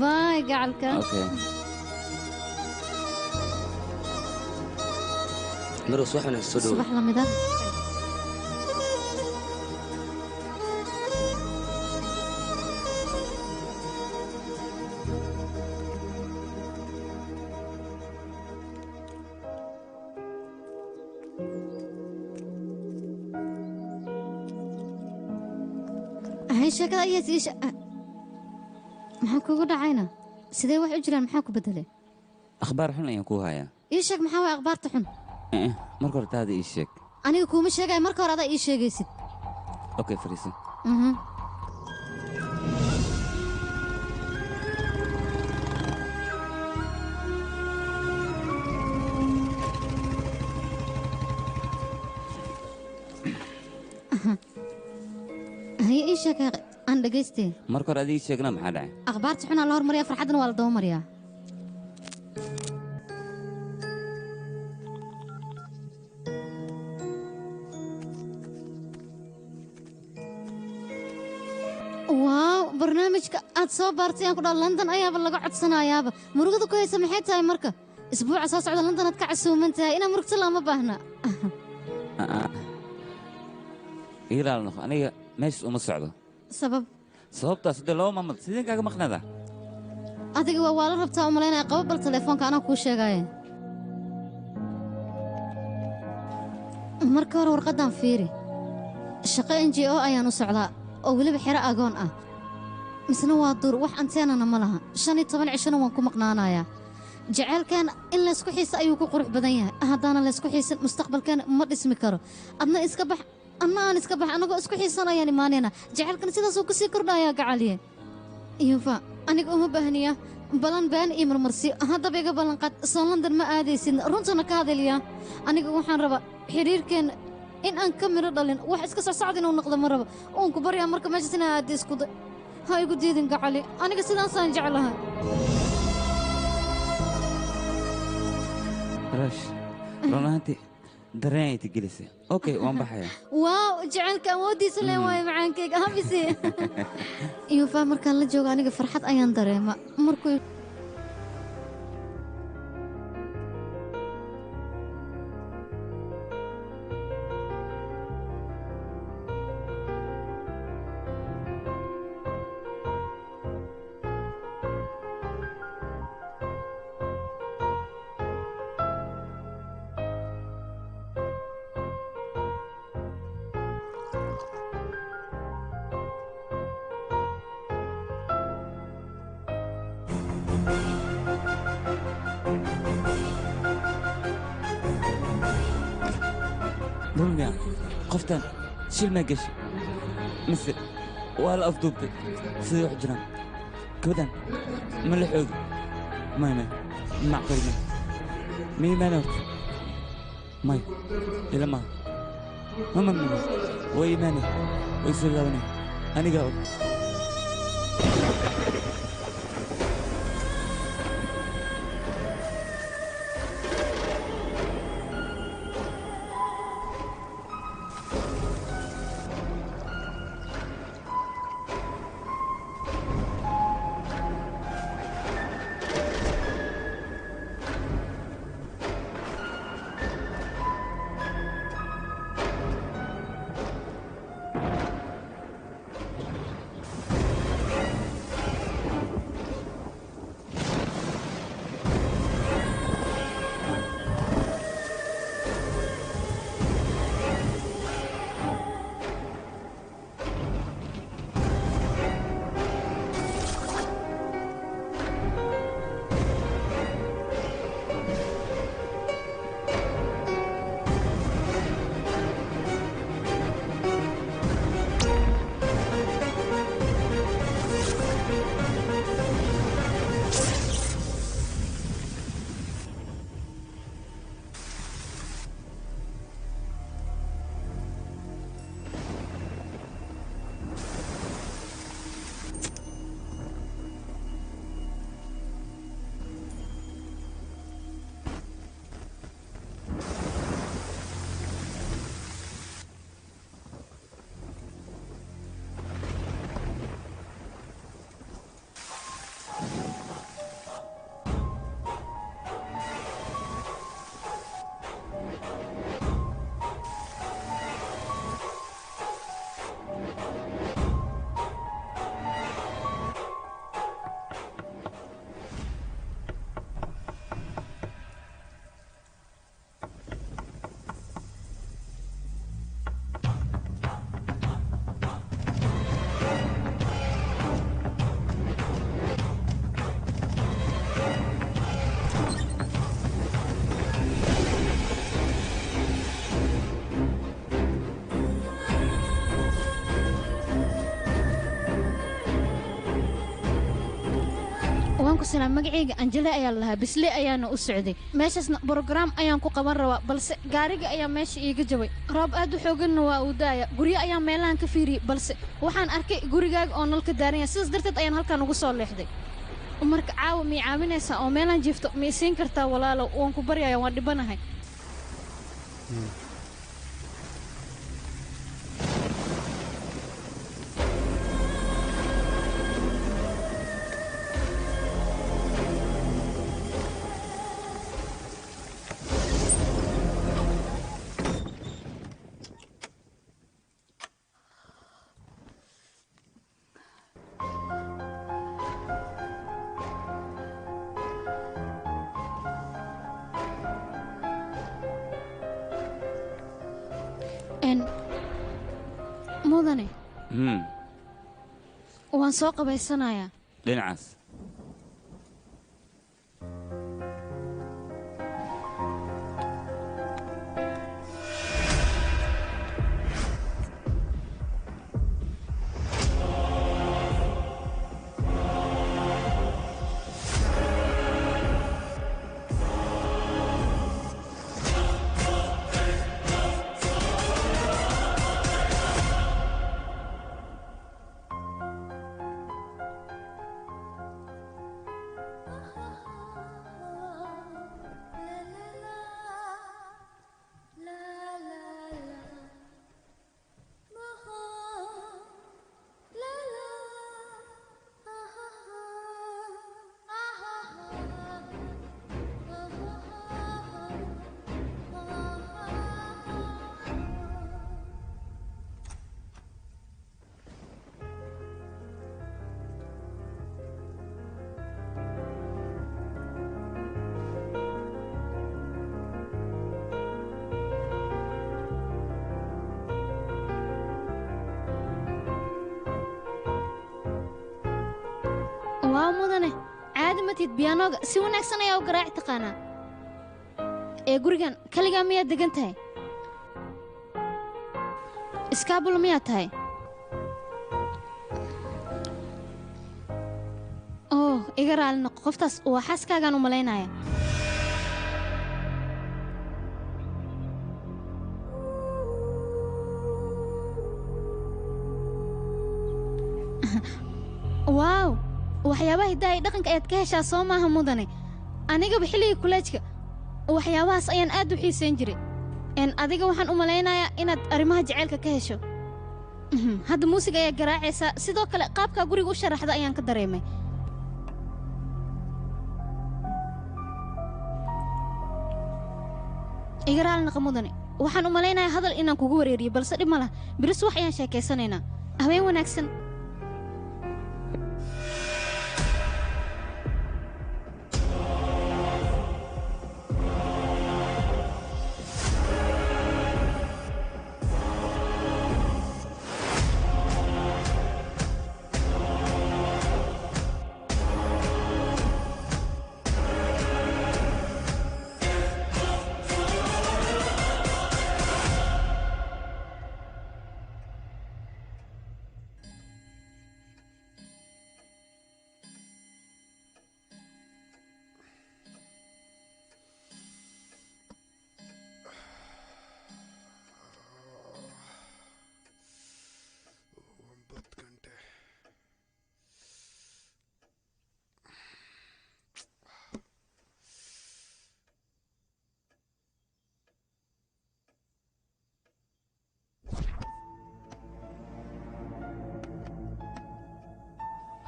Bye gacalka. Okay. Marow, subax wanaagsan, soo dhowow. Subax lamida. Hay, sheekada ayaa sii maxaa kugu dhacayna? Sidee wax u jiraan? Maxaa ku bedelay? Akhbaar xun ayaan kuu hayaa. Ii sheeg, maxaa waay akhbaarta xun? Eh, marka hore taada ii sheeg. Aniga kuuma sheegaya, marka hore adaa ii sheegaysid. Okay, fariiso. Haye, ii sheeg aan dhegaystay. Marka hore adiga ii sheegna, maxaa dhacay? Akhbaarta xunaa la hormariyaa, farxaddana waa la daba mariyaa. Waaw, barnaamijka aad soo baartay aan ku dhaha London ayaaba laga codsanayaaba. Murugada ku haysa maxay tahay marka? Isbuuca soo socda London aad ka casuuman tahay, inaa murugta looma baahna. Ah, ah. Ii raali noqo, aniga meeshas uma socdo. Sabab? Sababtaas hadee laba maamad sideen kaaga maqnada. Adiga waa la rabtaa u malaynaya. Qabo bal telefoonka, anaa kuu sheegaaye. Marka hore warqaddan fiiri. Shaqo NGO ayaan u socdaa oo weliba xero agoon ah, misna waa duur, wax anteenana ma laha. 15 cishona waan ku maqnaanayaa. Jaceylkeena in laysku xiisa ayuu ku qurux badan yahay. Haddaanan laysku xiisin, mustaqbalkeena ma dhismi karo. Adna iska bax, anna aan iska bax, annagoo isku xiisan ayaan imaanaynaa. Jaceylkana sidaasuu kusii kordhayaa gacaliye. Yuufa, aniga uma baahniya balan been iyo marmarsiyo. Haddaba iga ballanqaad, soo London ma aadaysid? Runtana ka hadalyaa. Aniga waxaan rabaa xiriirkeenna in aan ka midho dhalin, wax iska socsocda inuu noqdo ma rabo. Uun ku baryaa marka meeshaas inaa aada isku day. Ha igu diidin gacali, aniga sidaasaan jeclahay. Rash, run ahaantii dareen ay tigelisay. Okay, waan baxayaa. Waaw, jacaylka awooddiisa leen waayo macaankayga habisi. Yuufa, markaan la joogo aniga farxad ayaan dareema markuu Run miya qoftan shil maa gashay mise waa la afduubtay siday wax jiraan gabadhan ma la xoogi may may macquul may ma iimaana horta may ila maaha ma ma ma way iimaanay way soo laabanay anigaa og. Salaam magacayga Anjela ayaa lahaa bisle ayaana u socday meeshaasna program ayaan ku qaban rabaa balse gaariga ayaa meesha iiga jabay roob aad u xooganna waa uu daaya guryo ayaa meelahan ka fiiriyay balse waxaan arkay gurigaaga oo nalka daaran yahay sidaas darteed ayaan halkan ugu soo leexday marka caawa mii caawinaysaa oo meelaan jiifto ma isiin kartaa walaalow waan ku baryayaa waan dhibanahay. Mudane waan soo qabaysanayaa dhinacaas. Waa mudane caadi ma matid biyaanooga si wanaagsan ayaa u garaaci taqaanaa. Ee gurigan kaligaa miyaad degan tahay? Iskaabul miyaad tahay? Oh, iga raali noqo, qoftaas waa xaaskaagaan u malaynaya. Waaw, waxyaabaha hiddaha iyo dhaqanka ayaad ka heshaa soo maaha mudane. Anigaba xilligii kuleejka waxyaabahaas ayaan aad u xiisayn jiray. Adiga waxaan u malaynayaa inaad arrimaha jaceylka ka hesho. Hadda muusiga ayaa garaacaysaa, sidoo kale qaabkaa guriga u sharaxda ayaan ka dareemay. Iga raali noqo mudane, waxaan u malaynayaa hadal inaan kugu wareeriyo, balse dhib ma laha. Beri subax ayaan sheekaysanaynaa. Habeen wanaagsan.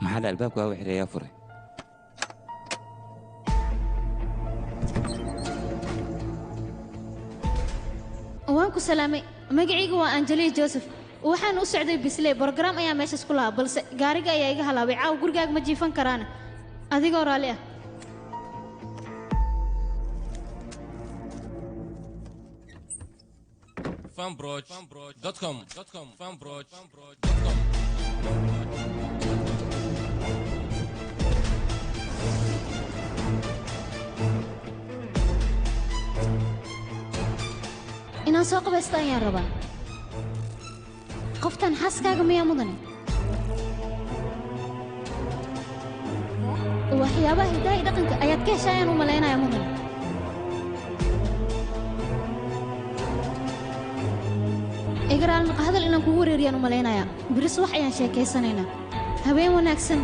Maxaa dha albaabka waa xireeyaa furay? Waan ku salaamay. Magacaygu waa Anjali Joseph. Waxaan u socday Bisley, program ayaa meeshaas ku lahaa, balse gaariga ayaa iga halaabay. Caawa gurigaaga ma jiifan karaana, adigoo raalli ah. Fanbroch.com fanbroch.com. Inaan soo qabaysto ayaan rabaa. Qoftan xaaskaaga miyaa mudane? Waxyaabaha hiddaha iyo dhaqanka ayaad ka heshaa ayaan u malaynayaa mudane. Iga raali noqo, hadal inaan kugu wareeriyaan u malaynayaa. Beri subax ayaan sheekaysanaynaa. Habeen wanaagsan.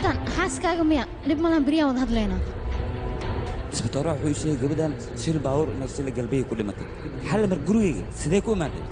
Qoftan xaaskaaga miya? Dhib malan, beriyaan wada hadlaynaa. Isbitooraha wuxuu ii sheegay gabadhan shil baabuur inay sila galbihii ku dhimatay. Xalli mar gurigayga sidee ku imaatay?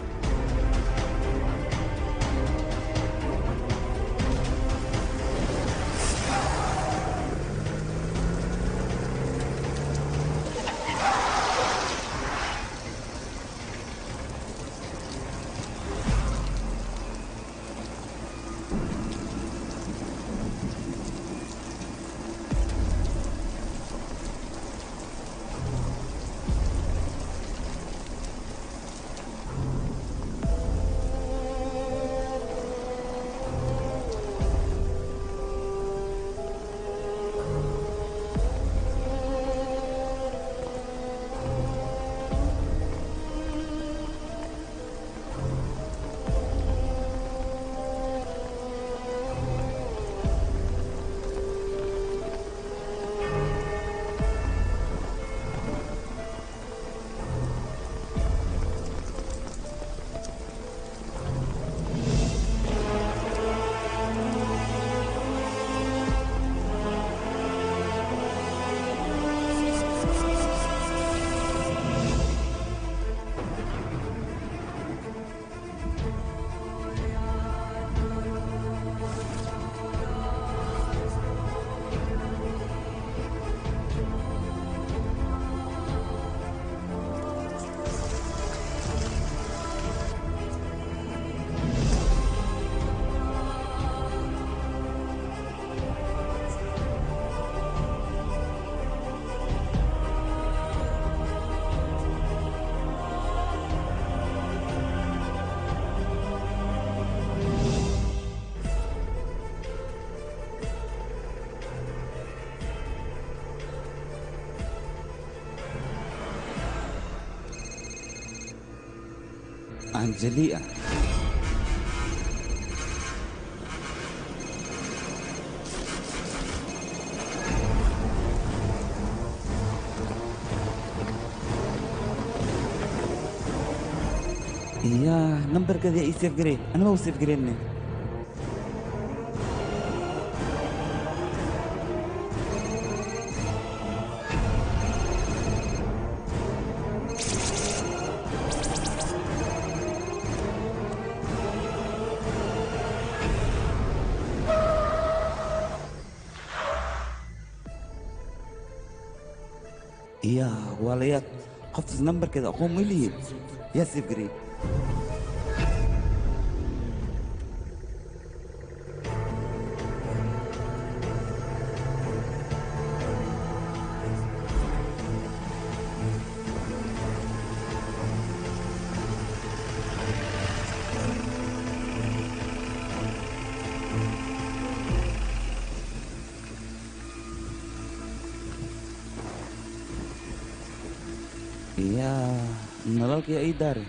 Angelia. Iya, nambarkeeda ii save garee. Anima u save gareenay. Iya, walayaad qoftaas nambarkeeda aqoon ma lihiin. Yaa save garee. Iya, nalalkii ii daare.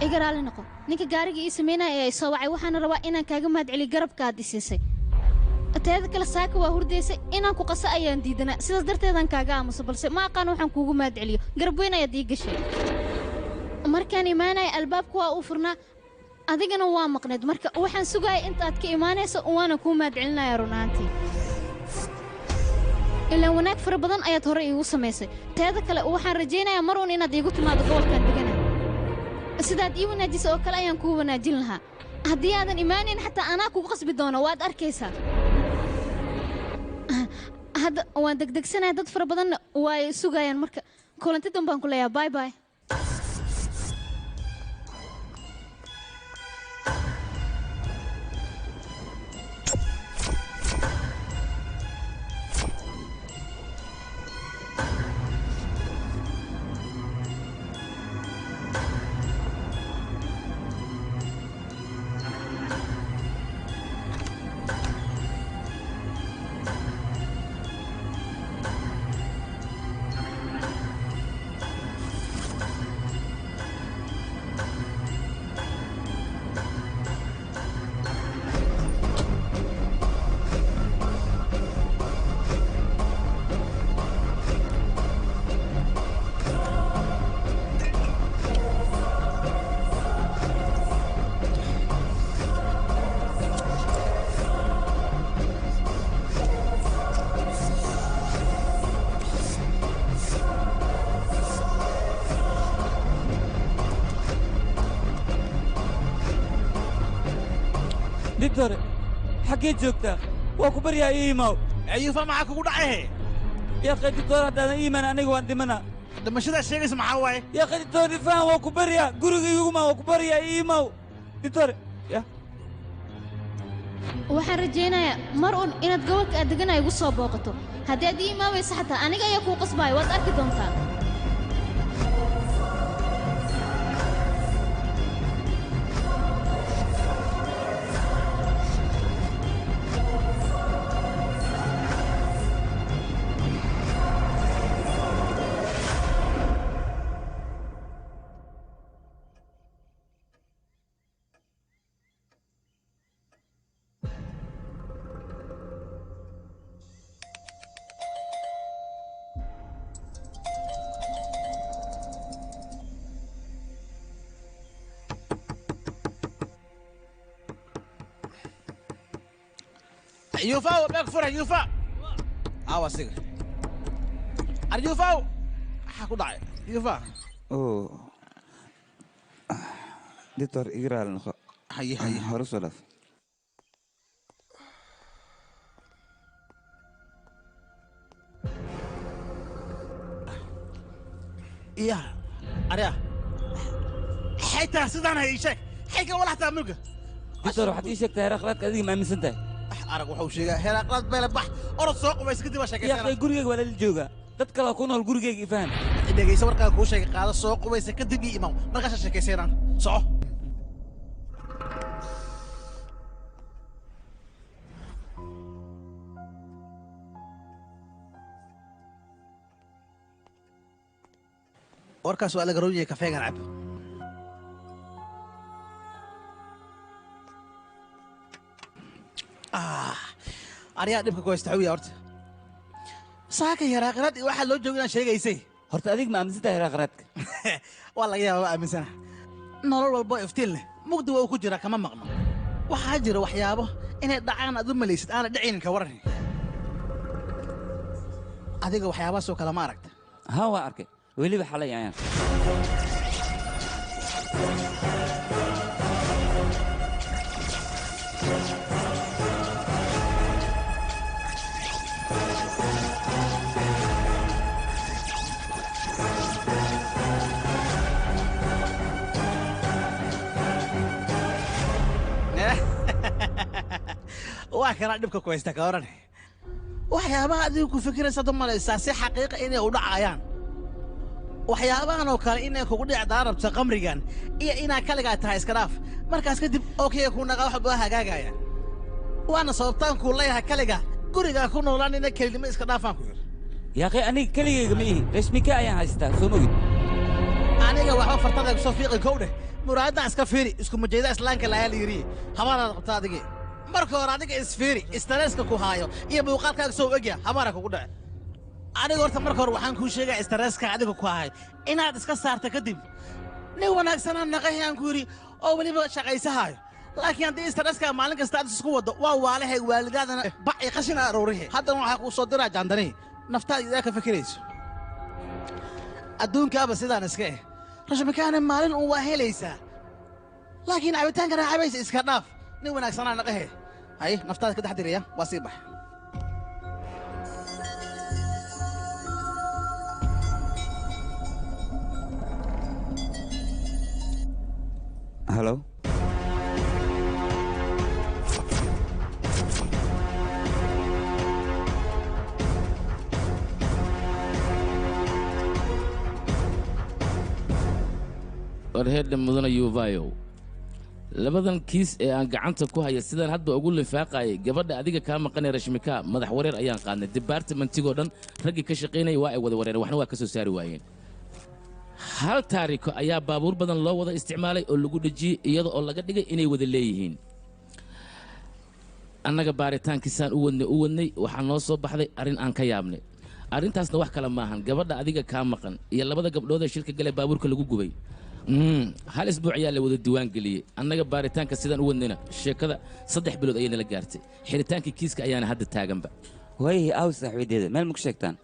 Iga raali noqo, ninka gaariga ii sameynaya ayaa i soo wacay. Waxaana rabaa inaan kaaga mahadceliyo garabka aad i siisay. Teeda kale, saaka waa hurdaysay, inaan ku qaso ayaan diidanaa, sidaas darteedaan kaaga aamuso, balse ma aqaan waxaan kuugu mahadceliyo. Garab weyn ayaad ii gashay. Markaan imaanaya albaabku waa uu furnaa, adigana waa maqneed. Marka waxaan sugaya inta aad ka imaanayso, waana kuu mahadcelinaya run ahaantii, ilaan wanaag fara badan ayaad hore iigu samaysay. Teeda kale, waxaan rajaynayaa mar uun inaad iigu timaado gobolkan degana. Sidaad ii wanaajisay oo kale ayaan kuu wanaajin lahaa. Haddii aadan imaanayn, xataa anaa kugu qasbi doono, waad arkaysaa. Hadda waan degdegsanaya, dad fara badanna waa ay sugayaan, marka kulanti danbaan ku leeyahay. Bye bye. Dictore, xaggee joogtaa? Waa ku baryaa ii imaw. Ayuufa maxaa kugu dhacay? Yaa qay dictore, haddaadan ii imaan aniga waan dhimanaa. Dhimashadaa sheegaysa maxaa waaye? Yaa qay dictore, ifaan waa ku baryaa, guriga iguma waa ku baryaa ii imaw. Dictore, ya. Waxaan rajaynayaa mar uun inaad gobolka aad deganaya igu soo booqato. Haddii aad ii imaamaysa xataa aniga ayaa kuu qasbaya, waad arki doontaa. Yuufa, beeg fura Yuufa. Aawa siga. Ar Yuufa, maxaa ku dhacay? Yuufa. Oh. Dictor, iga raali noqo. Haye haye. Hore soo dhaaf. Iya, arya. Xitaa sidaan hay sheeg. Xayga walax taa mulka. Dictor, waxaad ii sheegtaa heeraqlaadka adiga ma aaminsan tahay? Arag wuxuu sheegaa heeraqlaad beele bax orod soo qubays kadib waa sheekaysanaa. Yaa gurigeyga waa lala joogaa. Dad kale ku nool gurigeyga i faham. Dhegeyso warkaa kuu sheegay, qaado soo qubaysa kadib ii imaw. Markaas sheekaysanaan. Soco. Warkaas waa laga roon yahay kafeegan cab. Aryaa dhibka ku haysta xawiya horta. Saaka heeraaqraad iyo waxaa loo jooga inaan sheegaysay. Horta adiga ma aaminsan tahay heeraaqraadka? Waa laga yaabaa, waa aaminsana. Nolol walbo iftiin leh mugdi waa uu ku jiraa, kama maqno. Waxaa jira waxyaabo inay dhacaan aad u malaysid aana dhacaynin, ka waran. Adiga waxyaabahaasoo kale ma aragta? Haa, waa arkay. Weliba xalay ayaan. Waa kanaa dhibka ku haysta, ka waran. Waxyaabaha adigu ku fikiraysa u malaysaa si xaqiiqa inay u dhacayaan. Waxyaabahan oo kale inay kugu dhici daarabto qamrigan iyo inaa kaligaa tahay iska dhaaf. Markaas kadib okey ku naqa wax baa hagaagaya. Waana sababtaan kuu leeyahay kaliga gurigaa ku noolaan ina kelinimo iska dhaafaan ku yiri. Yaa qay aniga keligeyga ma ihi, rashmika ayaan haystaa, soo mogid. Aniga waxba fartada igu soo fiiqi kowdhe. Muraadda iska fiiri, isku majeeda islaanka lahaa la yiri. Habaaraad qabtaa adigii. Marka hore adiga isfiiri, istresska ku haayo iyo muuqaalkaaga soo egya, habaara kugu dhace. Aniga horta marka hore waxaan kuu sheegaa stresska adiga ku haay inaad iska saarta kadib. Nin wanaagsanaan naqahi aan ku yidhi oo weliba shaqaysahaayo. Laakiin haddii stresska maalin kasta aad isku waddo waa waalahay waalidaadana bac iyo qashin aroorihi. Haddana waxaa kuu soo diraa jaandanihi. Naftaada idaa ka fikirayso. Adduunkaaba sidaan iska eh. Rashmikaana maalin uun waa helaysaa. Laakiin cabitaanka raacabaysa iska dhaaf. Nin wanaagsanaa naqahe. Hay, naftaada ka dhex diraya, waa sii bax. Halo. Warheedha mudana yuvayow, labadan kiis ee aan gacanta ku haya sidaan hadba ugu lifaaqayay gabadha adiga kaa maqanee Rashmika, madax wareer ayaan qaadnay. Departmentigoo dhan raggii ka shaqaynaya waa ay wada wareereen, waxna waa ka soo saari waayeen. Hal taariko ayaa baabuur badan loo wada isticmaalay oo lagu dhejiyey, iyada oo laga dhigay inay wada leeyihiin. Annaga baaritaankiisaan u wadnay u wadnay, waxaa noo soo baxday arrin aan ka yaabnay. Arrintaasna wax kale maahan, gabadha adiga kaa maqan iyo labada gabdhood ee shilka gale baabuurka lagu gubay hal isbuuc ayaa la wada diiwaan geliyey. Annaga baaritaanka sidaan u wadnayna sheekada 3 bilood ayay nala gaartay. Xidhitaankii kiiska ayaana hadda taaganba. Waayahay, aaw saaxiibadeeda meel ma ku sheegtaan?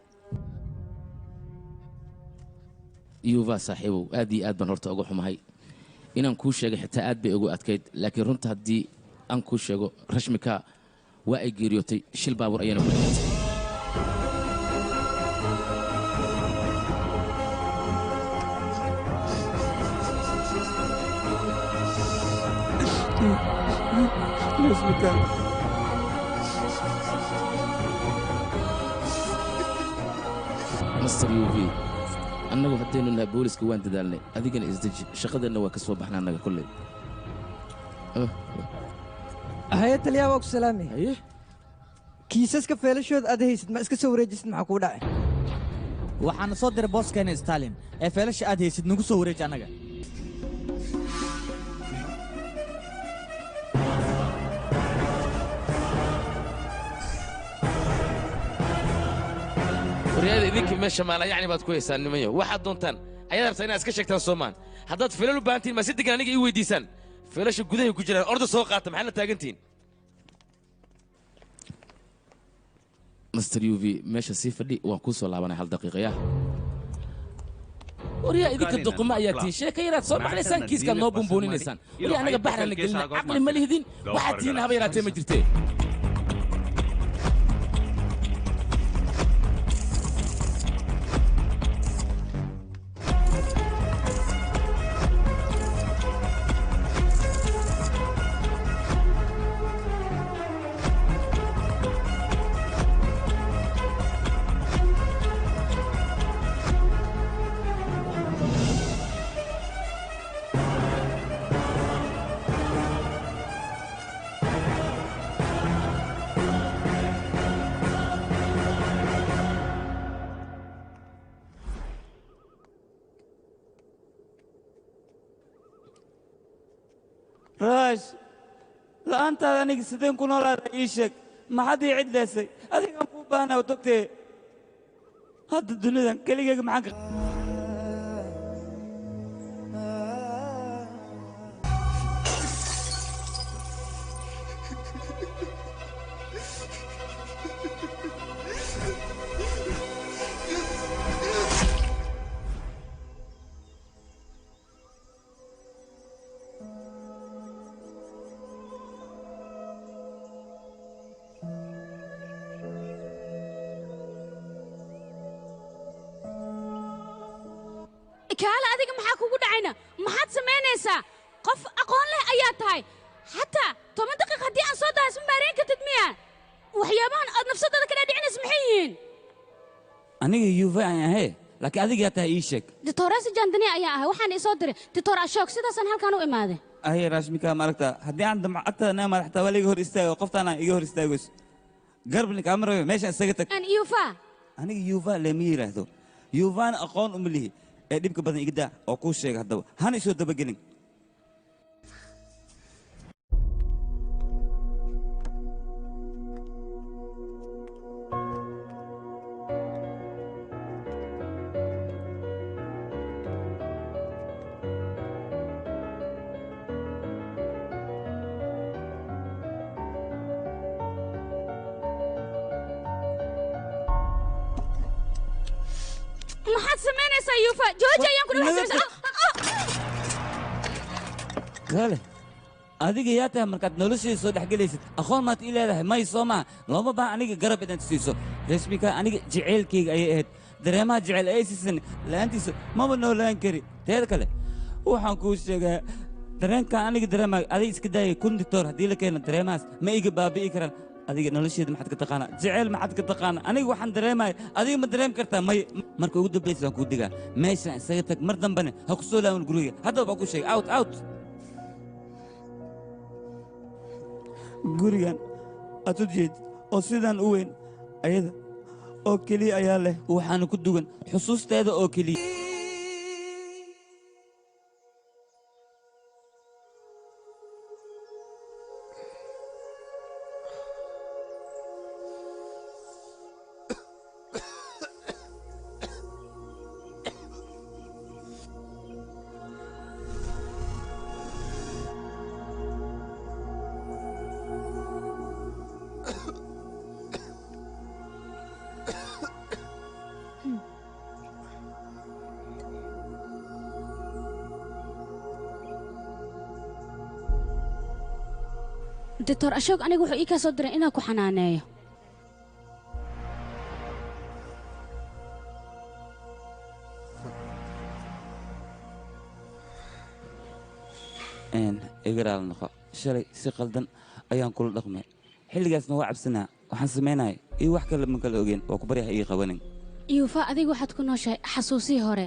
Yuva saaxiibow, aad iyo aad baan horta uga xumahay inaan kuu sheegay, xitaa aad bay ugu adkayd, laakiin runta haddii aan kuu sheego, Rashmika waa ay geeriyootay, shil baabuur ayayna ku dhimatay. Rashmika. Master Uv, annagu haddaynu nahay booliska waan dadaalnay, adigana isdeji, shaqadeenna waa ka soo baxna annaga kolley. Haye taliyaa, waa ku salaamay. Kiisaska feelashooda aad haysid ma iska soo wareejisid? Maxaa kuu dhacay? Waxaana soo diray booskeena Stalin ee feelasha aad haysid nagu soo wareeji annaga. Waryaada, idinka meesha maalayacni baad ku haysaan nimanyo. Waxaad doontaan ayaad rabtaa inaad iska sheegtaan, soomaan? Haddaad feelal u baahantihin, ma si degan aniga ii weydiisaan? Feelasha gudahay ku jiraan, orda soo qaata. Maxaad la taagantihiin? Master Uv, meesha sii fadhi, waan kuu soo laabanay hal daqiiqa. Yaa waryaa, idinka doqoma ayaa tihiin, sheeka yaraad soo maqlaysaan, kiiskaad noo buunbuuninaysaan. Waryaa, anaga baxrana gelina, caqli ma lihidin, waxaad tihiin haba yaraatee ma jirtee. Raash, la'aantaada aniga sideen ku noolaada? Ii sheeg, maxaad ii cidlaysay? Adigaan kuu baahnaa dogtee. Hadda dunidan keligeyga maxaan ka Kaale, adiga maxaa kugu dhacayna? Maxaad samaynaysaa? Qof aqoon leh ayaa tahay. Xataa 10 daqiiq haddii aan soo dahay isma maarayn kartid miya? Waxyaabahan aad nafsadada ka dhaadhicinaysa maxay yihiin? Aniga Yuva aan ahay, laakiin adigaa tahay, ii sheeg. Ditoorasi Jandani ayaa ahay, waxaan isoo diray Ditoor Ashoog, sidaasaan halkaan u imaaday. Aye Rashmika, ma aragtaa, haddii aan damco agtaada naa madaxtaa waa laiga hor istaago, qoftaan aan iga hor istaagayso garbni kaama rabe, meeshaan isaga tag. Aan Yuva. Aniga Yuva lama yidhaahdo, Yuvana aqoon uma lihi ee dhibka badan iga daa oo kuu sheega haddaba, hana isoo dabagelin. Maxaad samaynaysaa Yuva? Jooji ayaan ku dhawaxsanaysaa. Kale, adiga yaa tahay markaad noloshayda soo dhexgelaysid? Aqoon maad ii leedahay? May, soo maha? Looma baahan aniga garab inaad siiso. Rashmika aniga jaceylkayga ayay ahayd, dareemaha jecel ay siisan la'aantiisa maba noolaan kari. Teeda kale, waxaan kuu sheegaa Dareenka aniga dareemayo adiga iska daayay kun dictoor haddii la keeno dareemahaas ma iga baabi'i karaan. Adiga nolosheeda maxaad ka taqaanaa? Jeceyl maxaad ka taqaanaa? Aniga waxaan dareemaya adiga ma dareemi kartaa? May. Marka ugu dambaysa waan kuu digaa, meeshaan isaga tag, mar dambane ha ku soo laaban guriga. Haddaba baan kuu sheegay, out out. Gurigan aad u jeed oo sidaan u weyn ayada oo keliya ayaa leh, waxaana ku dugan xusuusteeda oo keliya. Doctor Ashok aniga wuxuu ii ka soo diray inaan ku xanaaneeyo. Igaraal noqo, shalay si qaldan ayaan kula dhaqmay, xilligaasna waa cabsanaa, waxaan samaynaya iyo wax kale ma kala ogeen. Waa ku baryaha ii qabanin. Yuufa, adiga waxaad ku nooshahay xasuusihii hore.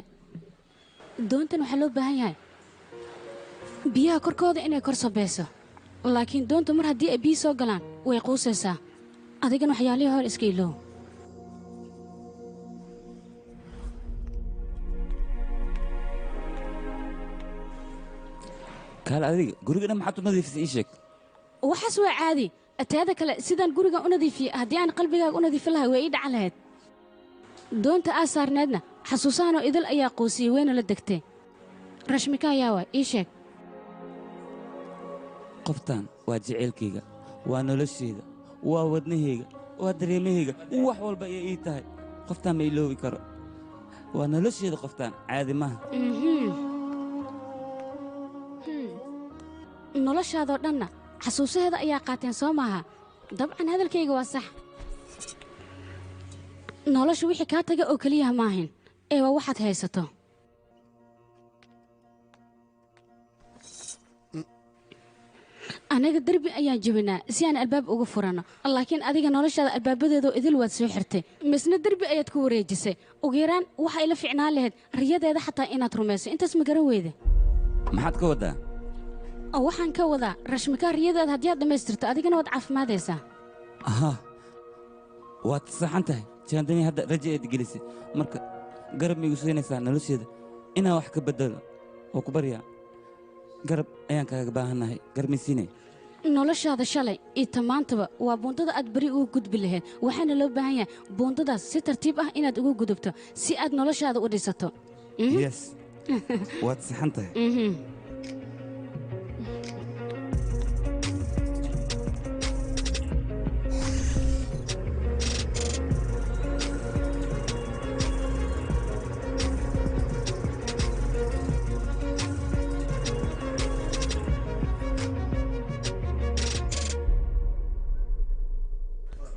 Doontan waxaa loo baahan yahay biyaha korkooda inay kor sabayso, laakiin doontu mar haddii ay biyo soo galaan way quusaysaa. Adigana waxyaalihii hore iska ilow. Kaale, adiga guriga dhan maxaad u nadiifisay? Ii sheeg. Waxaas waa caadi. Taada kale sidaan guriga u nadiifiyey haddii aan qalbigaaga u nadiifin lahay way ii dhacan lahayd. Doonta aa saarneedna xasuusahanoo idil ayaa quusiyey, wayna la degtay. Rashmika ayaa waay, ii sheeg. Qoftan waa jaceylkayga, waa noloshayda, waa wadnahayga, waa dareemahayga, wax walba ayay ii tahay. Qoftaan ma iloobi karo, waa noloshayda. Qoftaan caadi maaha. Noloshaadoo dhanna xasuusaheeda ayaa qaateen, soo maaha? Dabcan hadalkayga waa sax. Nolosha wixii kaa taga oo keliyaha maahin ee waa waxaad haysato. Anaga derbi ayaan jebinaa si aan albaab uga furanno, laakiin adiga noloshaada albaabadeedoo idil waad soo xirtay, misna derbi ayaad ku wareejisay. Ugu yaraan waxa ila ficnaan lahayd riyadeeda xataa inaad rumayso. Intaas ma garan weyde? Maxaad ka waddaa? Waxaan ka wadaa rashmika riyadeeda haddii aad dhammaystirto adigana waad caafimaadaysaa. Aha, waad saxan tahay Jaandani. Hadda raja eed gelisay, marka garab ma igu siinaysaa nolosheeda inaan wax ka beddelo? Oo ku baryaa, garab ayaan kaaga baahannahay, garab ma siinay? Noloshaada shalay iyo tamaantaba waa buundada aad beri ugu gudbi lahayd, waxaana loo baahan yahay buundadaas si tartiib ah inaad ugu gudubto si aad noloshaada u dhisato. Yes, waad saxan tahay.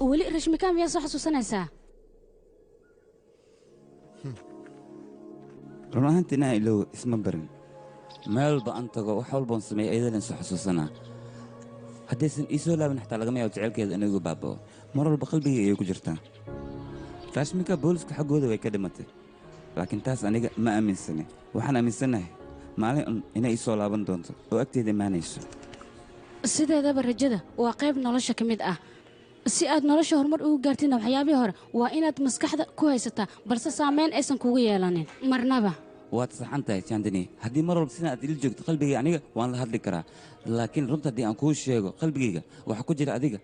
Weli rashmika miyaa soo xasuusanaysaa? Run ahaantii inaan iloogo isma barin. Meel walba aan tago, wax walboon sameeya ayadan soo xasuusanaa. Haddaysan ii soo laaban xataa lagama yaabo jaceylkeeda inuu igu baaba'o. Mar walba qalbigay ayay ku jirtaa. Raashminka booliska xaggooda way ka dhimatay, laakiin taas aniga ma aaminsani. Waxaan aaminsanahay maalin un inay ii soo laaban doonto oo agteeda imaanayso. Sideedaba rajada waa qayb nolosha ka mid ah. Si aad nolosha horumar ugu gaartidna waxyaabihii hore waa inaad maskaxda ku haysataa, balse saameyn aysan kugu yeelanin marnaba. Waad saxan tahay Jandani. Haddii mar walba sidan aad ila joogto qalbigayga aniga waan la hadli karaa, laakiin runta haddii aan kuu sheego qalbigayga waxa ku jira adiga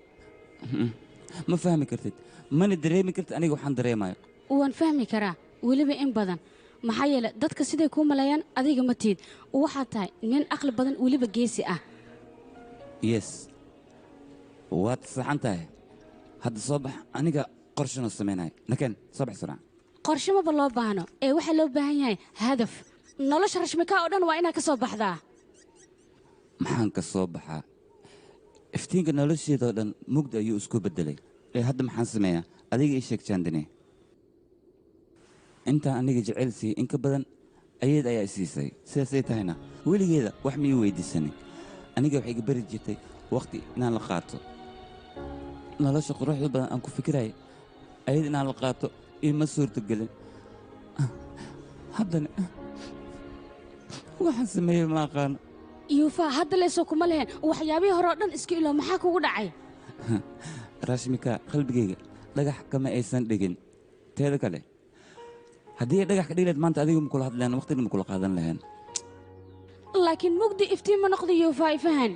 ma fahmi kartid, mana dareemi kartid aniga waxaan dareemayo. Waan fahmi karaa weliba in badan, maxaa yeelay dadka siday kuu maleeyaan adiga ma tiid. Waxaad tahay nin aqli badan, weliba geesi ah. Yes, waad saxan tahay. Hadda soo bax, aniga qorshana samaynayo. Nakeen, soo bax suraac. Qorshe maba loo baahno ee waxaa loo baahan yahay hadaf. Nolosha rashmika oo dhan waa inaad ka soo baxdaa. Maxaan ka soo baxaa? Iftiinka nolosheeda oo dhan mugdi ayuu isku beddelay. Ee hadda maxaan sameeyaa? Adiga ii sheeg Jandani. Intaan aniga jecel siiyey in ka badan ayad ayaa i siisay, sidaasay tahayna Weligeeda wax ma ii weydiisanin. Aniga waxay iga bari jirtay waqti inaan la qaato. Nolosha quruxda badan aan ku fikiraya ayada inaan la qaato iima suurtagelin. Haddana waxaan sameeyey ma aqaano. Yuufa, hadda leesoo kuma lehen waxyaabihii hore oo dhan iska ilo, maxaa kugu dhacay? Rashmika, qalbigayga dhagax kama aysan dhigin. Teeda kale, haddii ay dhagax ka dhigi lahayd maanta adiga ma kula hadleen, waqtina ma kula qaadan lahayn. Laakiin mugdi iftiin ma noqdo Yuufa, ifahan.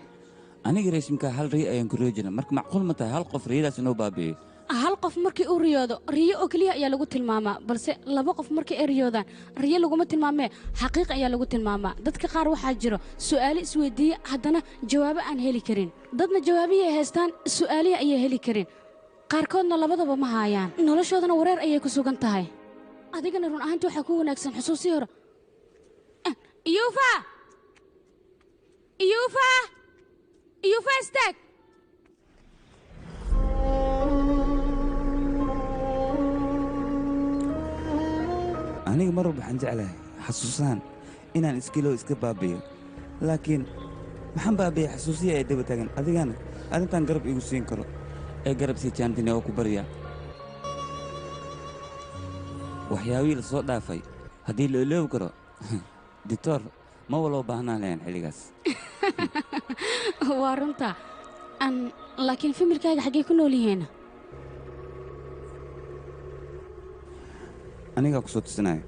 Aniga Rashmika hal riyo ayaan ku riyo jiray, marka macquul ma tahay hal qof riyadaas inoo baabi'iyo? Hal qof markii uu riyoodo riyo oo keliya ayaa lagu tilmaamaa, balse laba qof markii ay riyoodaan riyo laguma tilmaamee, xaqiiq ayaa lagu tilmaamaa. Dadka qaar waxaa jiro su'aalo isweydiiya haddana jawaabo aan heli karin. Dadna jawaabihii ay haystaan su'aalihii ayay heli karin. Qaarkoodna labadaba ma haayaan, noloshoodana wareer ayay ku sugan tahay. Adigana run ahaantii waxaa ku wanaagsan xusuusii hore. Yuufa, Yuufa, Yuufa, istaag! Aniga mar walba waxaan jeclahay xasuusahan inaan iskiloo iska baabi'iyo, laakiin maxaan baabi'iyay xasuusihii ay daba taagan. Adigana arrintan garab igu siin karo ee garab sii Jaandini oo ku baryaa. Waxyaabihii la soo dhaafay haddii la iloobi karo, dictoor ma waloo baahnaan lahayn xilligaas. Waa runta an, laakiin familkaaga xaggee ku nool yihiin? Anigaa ku soo tusinaya,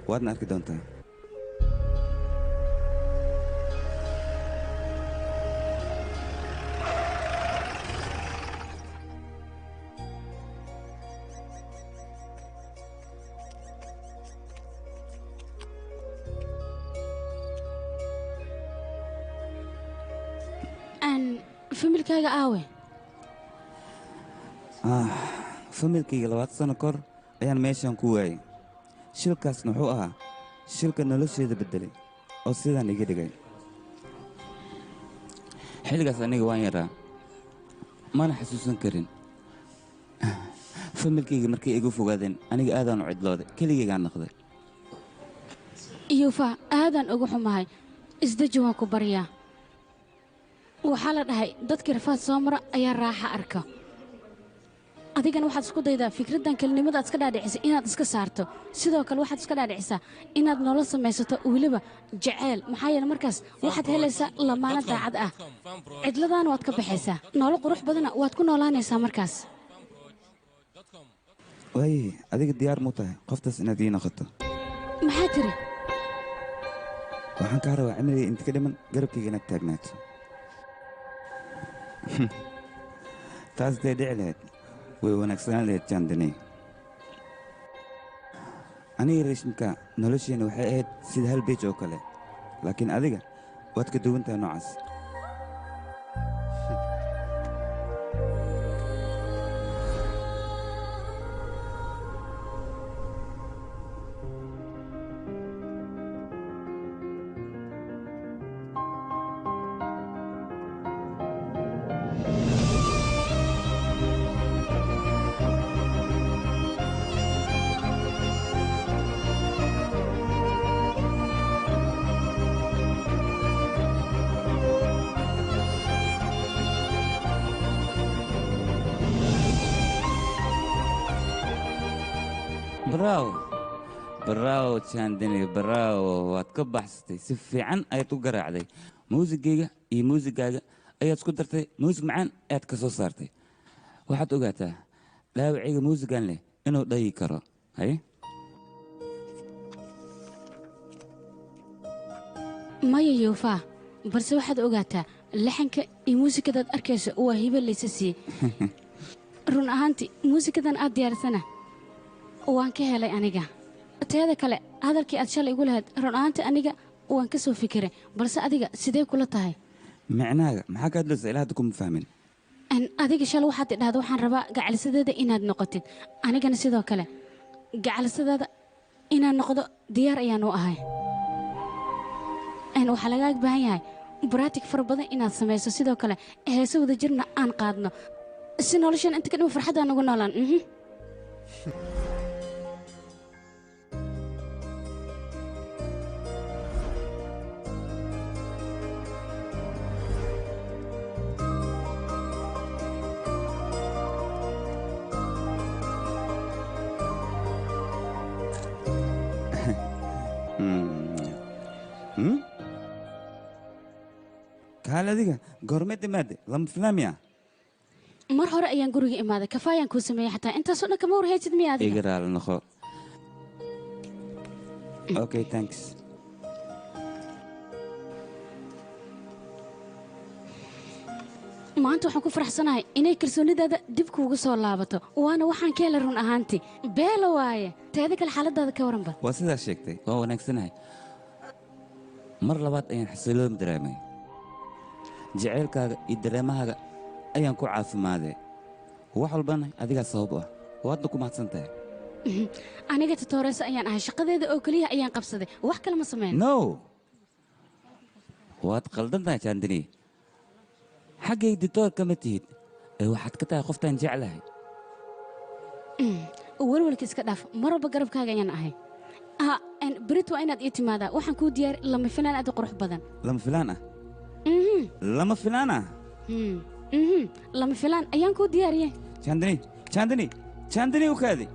waadna arki doontaa. An familkaaga aawe? Ah, familkayga 20 sano kor ayaan meeshan ku waayey. Shilkaasna wuxuu ahaa shilka nolosheeda beddelay oo sidaan iga dhigay. Xilligaas aniga waan yaraa, mana xasuusan karin. Familkayga markay igu fogaadeen aniga aadaan u cidlooday, keligaygaan noqday. Yuufa, aadaan ugu xumahay. Isdeji, waan ku baryaa. Waxaa la dhahay dadkii rafaad soo mara ayaa raaxa arka. Adigana waxaad isku daydaa fikraddan kelinimada aad iska dhaadhicisay inaad iska saarto. Sidoo kale waxaad iska dhaadhicisaa inaad nolol samaysato, weliba jaceyl, maxaa yeele markaas waxaad helaysaa lamaano daacad ah, cidladaana waad ka baxaysaa, nolol qurux badana waad ku noolaanaysaa markaas. Waayahay, adiga diyaar muu tahay qoftaas inaad ii noqoto? Maxaa tiri? Waxaan kaa rabaa cimriga inta ka dhiman garabkayga inaad taagnaato. Taas dee dhici lahayd way wanaagsanaan lahayd Jaandani. Aniga Rashmika nolosheenna waxay ahayd sida hal beej oo kale, laakiin adiga waad ka duwan tahay noocaas. Bravo, bravo Chandini, bravo, waad ka baxsatay, si fiican ayaad u garaacday. Muusigayga iyo muusigaaga ayaad isku dartay, muusig macaan ayaad ka soo saartay. Waxaad ogaataa dhaawacayga muusigan leh inuu dhayi karo. Haye. Maya Yuufa, balse waxaad ogaataa laxanka iyo muusikadaad arkayso waa hibo laysa siiyey. Run ahaantii muusikadan aad diyaarsana waan ka helay aniga. Teeda kale, hadalkii aad shalay igu lahayd run ahaantii aniga waan ka soo fikiray, balse adiga sidee kula tahay? Micnaaga maxaa ka hadlaysaa? Ilaa hadda kuma fahmin. Adiga shalay waxaad idhahda waxaan rabaa gacalisadeeda inaad noqotid, anigana sidoo kale gacalisadaada inaan noqdo diyaar ayaan u ahay. Waxaa lagaaga baahan yahay baraatig fara badan inaad samayso, sidoo kale heese wada jirna aan qaadno si noloshan inta ka dhima farxad aan ugu noolaan. Kaal adiga goormeed imaade lama filaamiya. Mar hore ayaan guriga imaaday, kafaayaan kuu sameeyey xataa intaasoo dhan kama warhaysid miya adiga? Iga raali noqo. Okay, thanks. Maanta waxaan ku faraxsanahay inay kalsoonidaada dib kuugu soo laabato, waana waxaan ka helay run ahaantii. Beelo waaye, teeda kale xaaladaada ka waranba. Waa sidaas sheegtay, waa wanaagsanahay. Mar labaad ayaan xasiloon dareemay. Jaceylkaaga iyo dareemahaaga ayaan ku caafimaaday. Wax walbana adigaa sabab u ah, waadna ku mahadsan tahay. Aniga tatooreyso ayaan ahay, shaqadeeda oo keliya ayaan qabsaday, wax kale ma sameyn. No, waad qaldan tahay Chandini. Xaggay ditoor kama tihid, ee waxaad ka tahay qoftaan jeclahay. Walwalka iska dhaaf, mar walba garabkaaga ayaan ahay. Ha, berit waa inaad ii timaadaa, waxaan kuu diyaar lama filaan aad u qurux badan. Lama filaan ah? Lama filaan ah? Lama filaan ayaan kuu diyaariyey. Chandini, Chandini, Chandini u kaadi.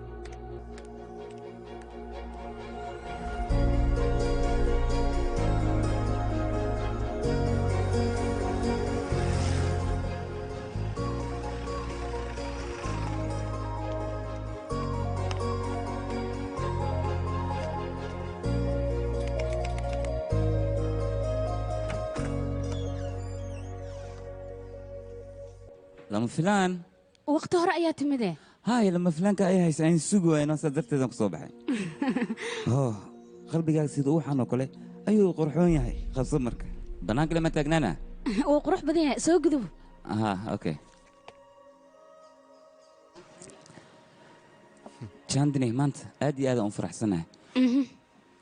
Lama filaan. Waqti hore ayaa timidee. Haay, lama filaanka ay haysa aan sugi waayno, saa darteedaan ku soo baxay. Oh, qalbigaaga sida uxan oo kale ayuu qurxoon yahay. Qabso marka. Bannaanka lama taagnaana. Wuu qurux badan yahay, soo gudub. Aha, okay. Chandini, maanta aad iyo aad aan u faraxsanahay.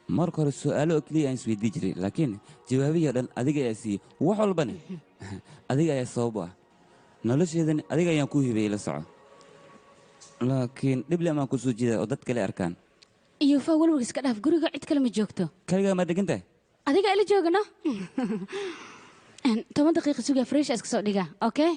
Marka hore su'aalo oo keliya aan isweydii jiray, laakiin jawaabihii oo dhan adiga ayaa siiyey. Wax walbana adiga ayaa sabab u ah. Nolosheedan adiga ayaan kuu hibeeyey, la soco. Laakiin dhib le amaan ku soo jeedaa oo dad kale arkaan. Iyo faa, walwalka iska dhaaf, guriga cid kale ma joogto. Kaligaa ma degan tahay? Adiga ila joogano. 10 daqiiqo sugaa, fresh iska soo dhigaa, okay?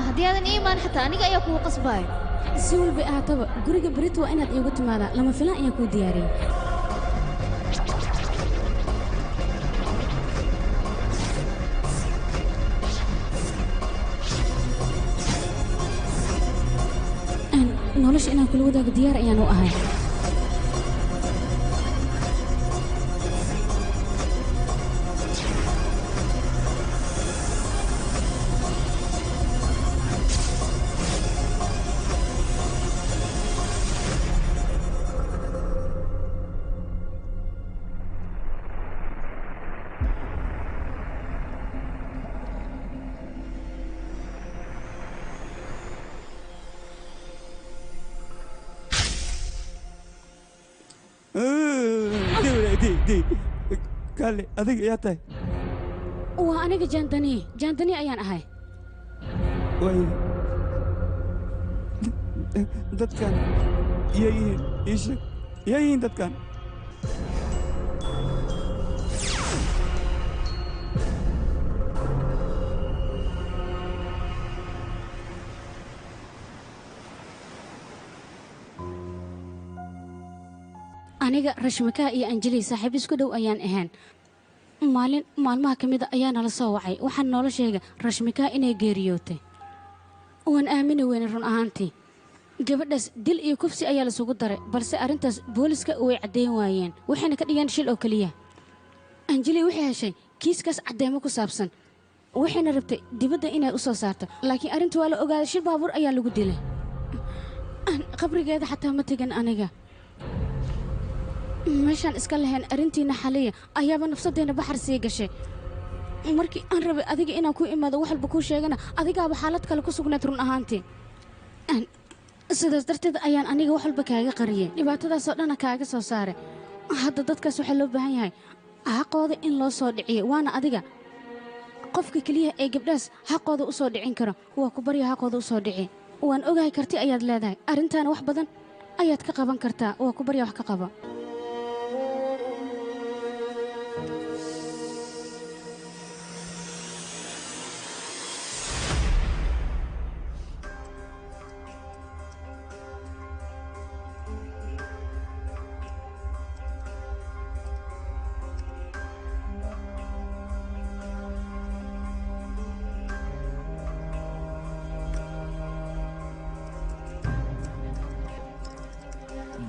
Haddii aadan ii imaan xataa aniga ayaa kugu qasbaayo. Si walba ahaataba, guriga berit waa inaad iigu timaadaa, lama filaan ayaan kuu diyaariyey. Nolosha inaan kula wadaago diyaar ayaan u ahay. Kaale, adiga yaa tahay? Waa aniga Jaandani, Jaandani ayaan ahay. Way Dadkan iyayihiin ii sheeg, iyayihiin dadkan. Aniga Rashmika iyo Anjali saaxiib isku dhow ayaan ahaan. Maalin maalmaha ka mid a ayaa nala soo wacay, waxaan noola sheegay Rashmika inay geeriyootay. Waan aamini weynay run ahaantii. Gabadhaas dil iyo kufsi ayaa lasugu daray, balse arrintaas booliska way caddeyn waayeen, waxayna ka dhigeen shil oo keliya. Anjali waxay heshay kiiskaas caddeemo ku saabsan, waxayna rabtay dibadda inay u soo saarto, laakiin arrinta waa la ogaaday, shil baabuur ayaa lagu dilay. Qabrigeeda xataa ma tegin aniga. Meeshaan iska lahayn arrintiina xaliya ayaaba nafsadeenna baxar sii gashay. Markii aan rabay adiga inaan ku imaado wax walba kuu sheegana, adigaaba xaalad kale ku sugnayd run ahaantii. Sidaas darteed ayaan aniga wax walba kaaga qariyey, dhibaatadaasoo dhana kaaga soo saaray. Hadda dadkaas waxaa loo baahan yahay xaqooda in loo soo dhiciyo, waana adiga qofka keliya ee gabdhahaas xaqooda u soo dhicin karo. Waa ku barya xaqooda u soo dhici. Waan ogahay karti ayaad leedahay, arrintaana wax badan ayaad ka qaban kartaa. Waa ku barya wax ka qaba.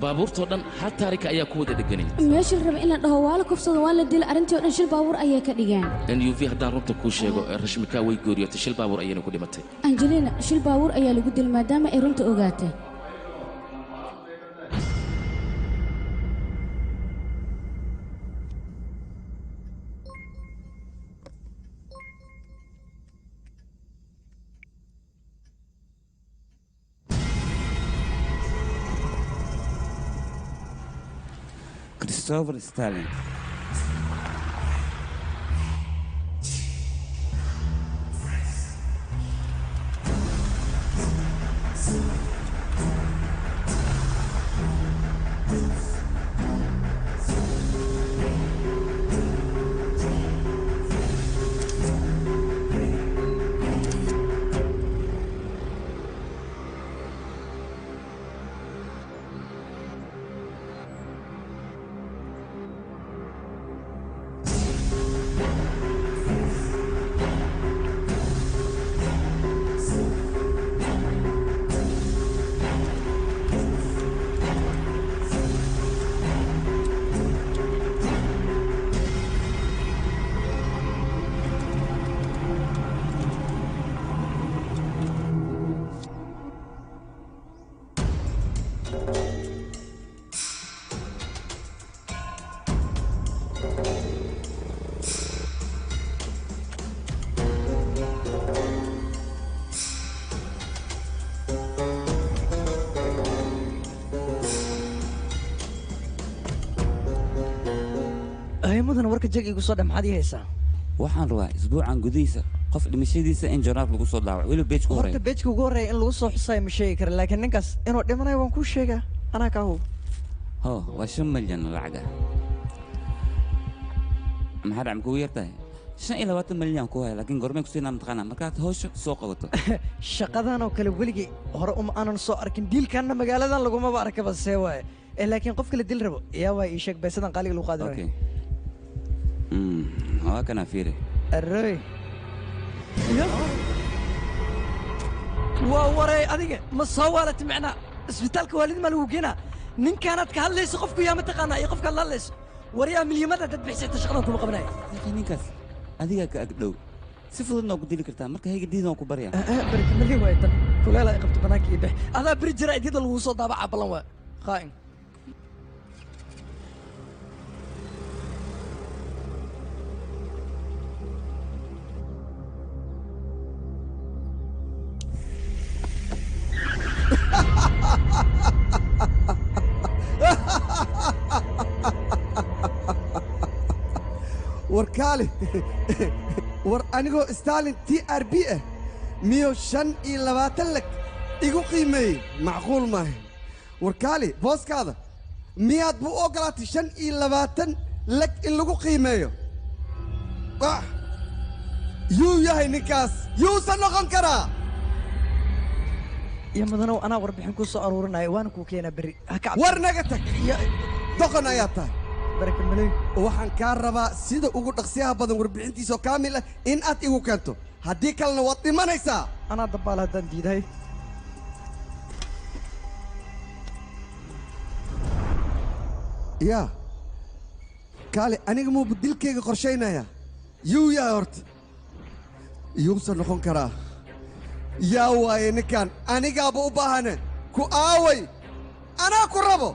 Baabuurtoo dhan hal taarika ayaa ku wada dheganay. Meeshii la rabay in la dhaho waa la kufsado, waa la dilay, arrintii oo dhan shil baabuur ayay ka dhigeen. Nuv haddaan runta kuu sheego, Rashmika way gooriyootay, shil baabuur ayayna ku dhimatay. Angelina shil baabuur ayaa lagu dilay maadaama ay runta ogaatay. Christopher Stalin. Mudan warka jag igu soo dha, maxaad ii haysaa? Waxaan rabaa isbuucan gudihiisa qof dhimashadiisa in joornaal lagu soo daawaco, weliba beejka Horta horeeya. Beejka ugu horreeya in lagu soo xusayo ma sheegi kara, laakiin ninkaas inuu dhimanayo waan kuu sheegaa, anaa kaa hub. Ho, waa 5 milyan lacag ah. Maxaa dhac, makugu yar tahay? 25 milyan ku haya, laakiin gormay ku siinaa mataqaanaa? Markaad hawsha soo qabato. Shaqadan oo kale weligii hore uma aanan soo arkin, diilkanna magaaladan lagumaba arkaba, see waaye. Eh, laakiin qofka la dil rabo yaa waay? Ii sheeg baysadan qaaliga lagu qaadi Okay. raayo. Waa kanaa, fiiri. Arroy waa waray, adiga ma soo waalatay? Macnaa isbitaalka waalid maa lagu keenaa? Ninkaanaad ka hadlayso qofku yaa mataqaanaa iyo qofkaad la hadlayso? Waryaa, milyamada dad bixisayta shaqadan kuma qabanayo. Laakiin ninkaas adigaa ka agdhow, si fududna waa ku dili kartaa, marka hayga diidan, waan ku baryaa. Barka malin waay tan kuleela ay qabto, banaanka iyo bix adaa beri jira idyada lagu soo daabaca ballan waa khaa'in. War kaali, war anigoo Stalin TRB ah miyo 25 lag Igu qiimeeyey macquul maaha. Warkaali booskaada miyaad buu ogolaatay 25 lag in lagu qiimeeyo? Ah, yuu yahay ninkaas? Yuusan noqon karaa? Iyo mudanow, anaa warbixin ku soo aruurinaya, waana kuu keenaa berri. Ha ka cabsan. War naga tag, doqon ayaa tahay. Baraka maley. Waxaan kaa rabaa sida ugu dhaqsiyaha badan warbixintiisoo kaamil ah in aad igu keento, haddii kalena waad dhimanaysaa. Anaa dabaal haddaan diidahay. Yaa kaale, aniga muuba dilkayga qorshaynaya? Yuu yahay horta? Yuusan noqon karaa? Yaa waaye ninkan? Anigaaba u baahane ku aaway, anaa ku rabo.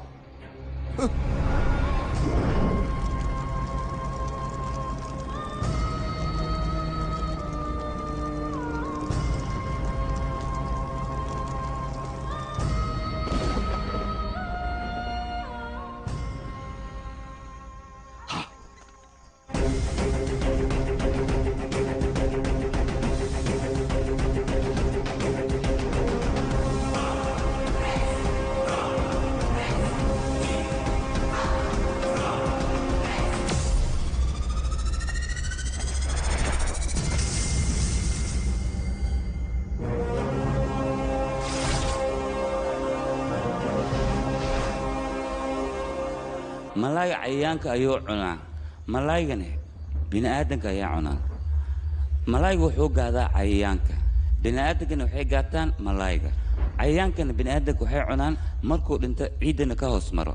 Malaayga cayayaanka ayuu cunaa, malaaygana bini'aadanka ayaa cunaa. Malaayga wuxuu gaadaa cayayaanka, bini'aadankana waxay gaataan malaayga. Cayayaankana bini'aadanka waxay cunaan markuu dhinto, ciiddana ka hoos maro.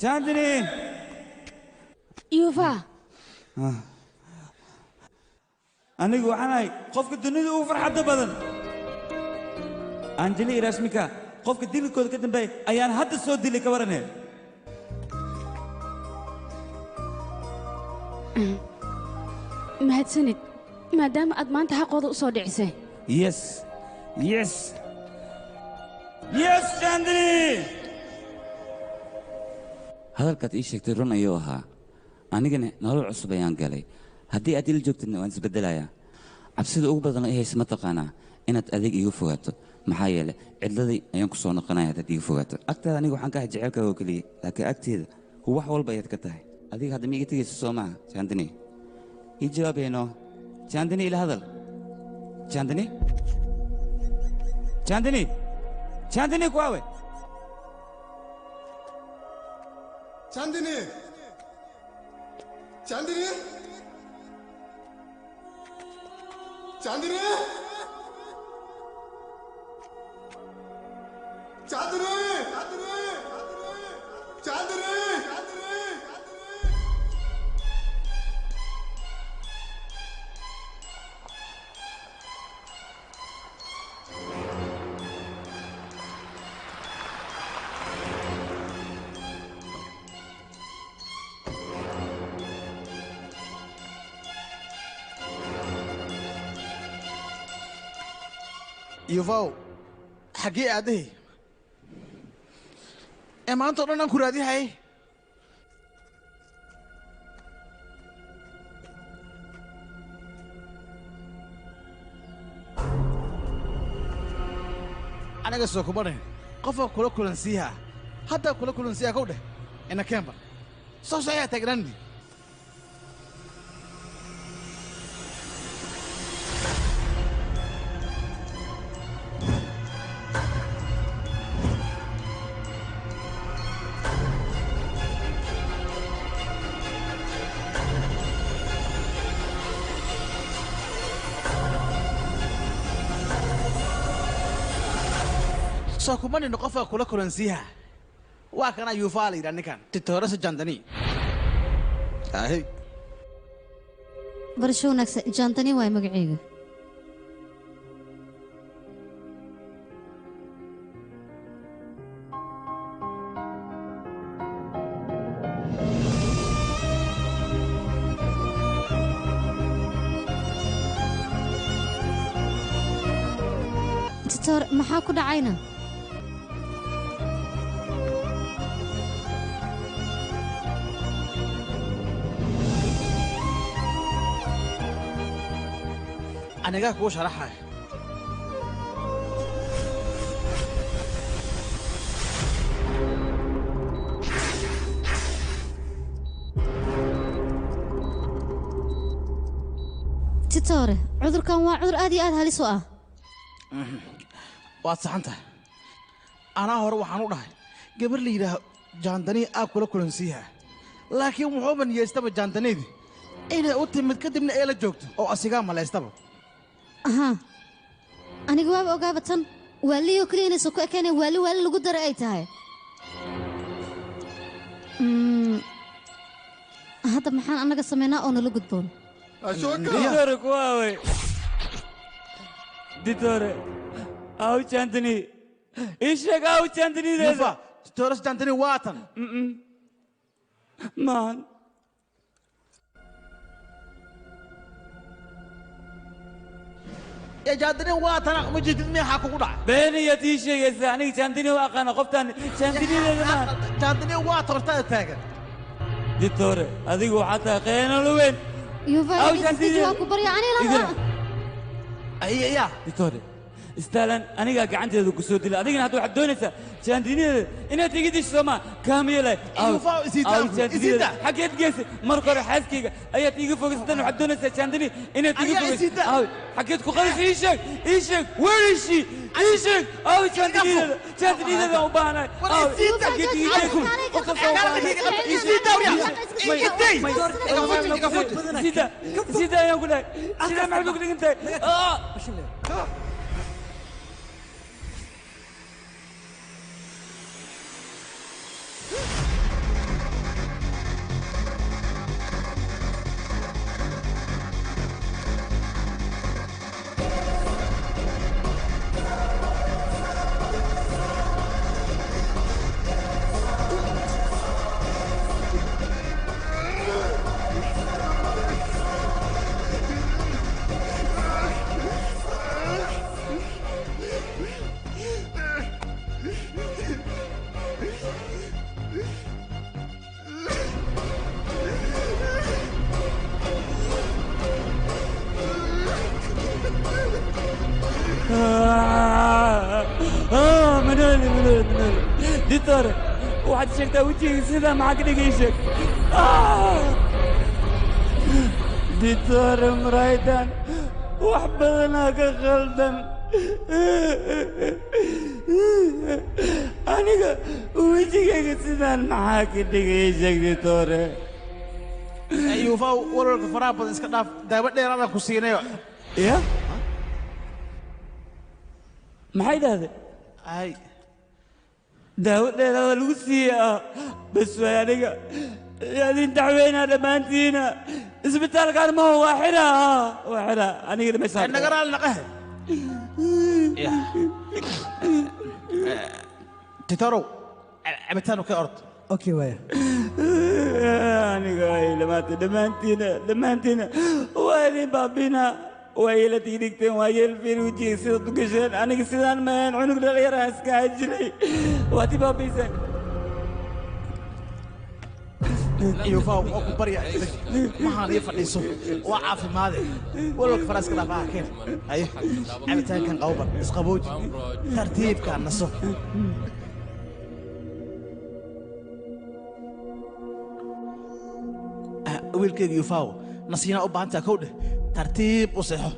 Chandni. Yuva. Anigu waxaan ahay qofka dunida ugu farxadda badan. Anjali iyo Rashmika qofka dilkooda ka dambeeyay ayaan hadda soo dilay, ka warane. Mahadsanid maadaama aad maanta xaqooda u soo dhicisay. Yes, yes, yes, Chandni. Hadalkaad ii sheegtay run ayuu ahaa. Anigana nolol cusub ayaan galay. Haddii aad ila joogtidna waan isbeddelayaa. Cabsida ugu badan oo i haysa ma taqaanaa? Inaad adeeg iiga fogaato, maxaa yeelay cidladii ayaan ku soo noqonaya haddaad iiga fogaato. Agtaada aniga waxaan ka ahay jecelkaaga oo keliya, laakiin agteeda Wax walba ayaad ka tahay. Adiga hadda ma iga tegayso soo maaha, Chandani? Ii jawaabayno. Chandani, ila hadal. Chandani? Chandani? Chandani ku aawe? Chandani! Chandani! Chandani! Chandani! Chandani! Yuvaw, xaggee aadahay? Ee maanta oo dhan aan ku raadihay. Aniga soo kuma dhahin qofka kula kulansiiha, haddaa kula kulansiiha kow dheh ina keenba soo socoyaa taagnaani. Soo kuma nino qofka kula kulansiiha, waa kana Yuufaa la yidhaha ninkan Titoorasa Jandani. Ahay. Barasho wanaagsan, Jandani waay magacayga. Titoor, maxaa ku dhacayna? Anigaa kuu sharaxaya. Titoore, cudurkan waa cudur aad iyo aad halis u ah. Waad saxan tahay. Anaa hore waxaan u dhahay gabar la yidhaaho Jaandanii aa kula kulansiiha, laakiin wuxuuba niyeystaba Jaandaniidi inay u timid kadibna ee la joogto oo asigaa malaystaba. Ahaa, aniga waaba ogaaba tan waaliyoo keliya inaysan ku ekaynay, waali waali lagu daray ay tahay. Hadda maxaan annaga samaynaa oo nala gudboon? Ditore ku aaway? Ditore, aw Chandani, ii sheeg aw Chandanideeda. Yufa, Titoorasa Jandani waa tan. Maahan. Ee Jandani waa tan, ma jeedid miyaa kugu dhacay? Beeniyaad ii sheegaysaa, aniga Chandani u aqaana qoftaan Chandanideeda maahan. Jandani waa tortada taagan. Ditore, adigu waxaa tahay khiyeenolo weyn. Yufa, Aw, isdeji, waan ku barya aniga. Ya Ditore, istaalan anigaa gacanteeda ku soo dilay, adigana hadda waxaad doonaysaa Chandanideeda inaad iga disho soo maa? Kaama yeelay. Yufa, isidaa, isidaa. Xaggeed geysay? Marka hore xaaskayga ayaad iiga fogaysatan, waxaad doonaysaa Chandani inaad iga Aniga fogayso. isidaa. Aw, xaggeed ku qarisay? Ii sheeg, ii sheeg, where is she? Ii sheeg, aw Chandanideeda, Chandanideeda u baahanahay. War Aw, isidaa. xaggeed iiga geysay? Qof kasta u baahanahay. Isidaa, waryaa. Iday. Iga fuji, iga fuji. Sida, sida ayaan ku dhahay. Sida maxaad ugu dhigan tahay? Ah! Manoli, Manoli, Manoli. Ditore, Waxaad sheegtaa wejigayga sidaa maxaa ka dhigay sheeg. Ditoore muraayadan wax badanaa ka khaldan. Aniga wejigayga sidaan maxaa ka dhigay sheeg ditoore. Yuufa walwalka faraha badan iska dhaaf, daawo dheeraadaan ku siinayo. Ya maxay dhahday? Ay daawo dheeraada lagu siiyaa bas waay. Aniga yaadin dacweynaa dhammaantiina. Isbitaalkaan maho, waa xiraa, waa xiraa aniga dhimashaa. Naga raali naqahe. Titorow cabitaan ka ord. Okay waaya. Aniga ay dhamaatay dhammaantiina, dhammaantiina waa idin baabinaa. Waa ila tigdhigteen, waa yeelfiin wejiga sidaad u gasheen. Aniga sidaan mahayn, cunug dhalinyaraan iska ahaan jiray, waad i baabiiseen. Yuufa waa ku barya, maxaan ii fadhiiso, waa caafimaade. Walwalka faraha iska dhaaf, ah keen. Haye cabitaankan qabo, bal isqabooji, tartiibkaa naso. Wiilkayga Yuufaaw, nasiinaa u baahan taha kow dheh, tartiib u seexo,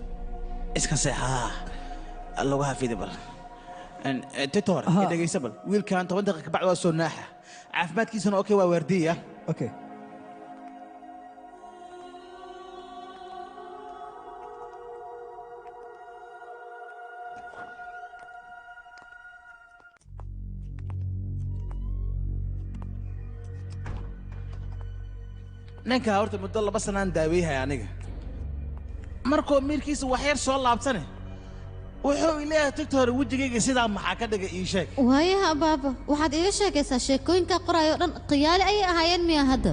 iska seexaa lugaha fidi bal. Titor dhegaysa bal, wiilkan 10 daqiiqa kabacdi waa soo naaxa, caafimaadkiisana okay, waa waardiya. Okay. Ninka horta muddo 2 sanaan daaweeyhay aniga. Markuu miirkiisa wax yar soo laabtane wuxuu ileeyahay tigta hore wejigayga sidaa maxaa ka dhigay ii sheeg. Waayaha baaba, waxaad iiga sheekaysaa sheekooyinka qoraayo dhan khiyaali ayay ahaayeen miya hadda?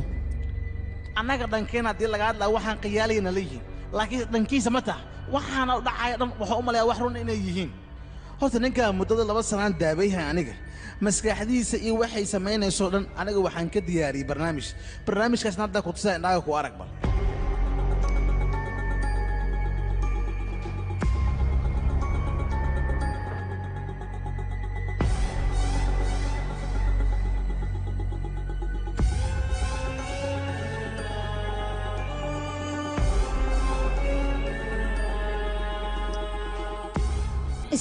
Annaga dhankeen haddii laga hadlaa waxaan khiyaaligana la yihiin, laakiin dhankiisa ma taha. Waxaana u dhacaya dhan wuxuu u malayaa wax run inay yihiin. Horta ninkaa muddada 2 sanaan daaweeyhay aniga, maskaxdiisa iyo waxay samaynayso dhan aniga waxaan ka diyaariyey barnaamij. Barnaamijkaasna hadda ku tusaa, indhaaga ku arag bal.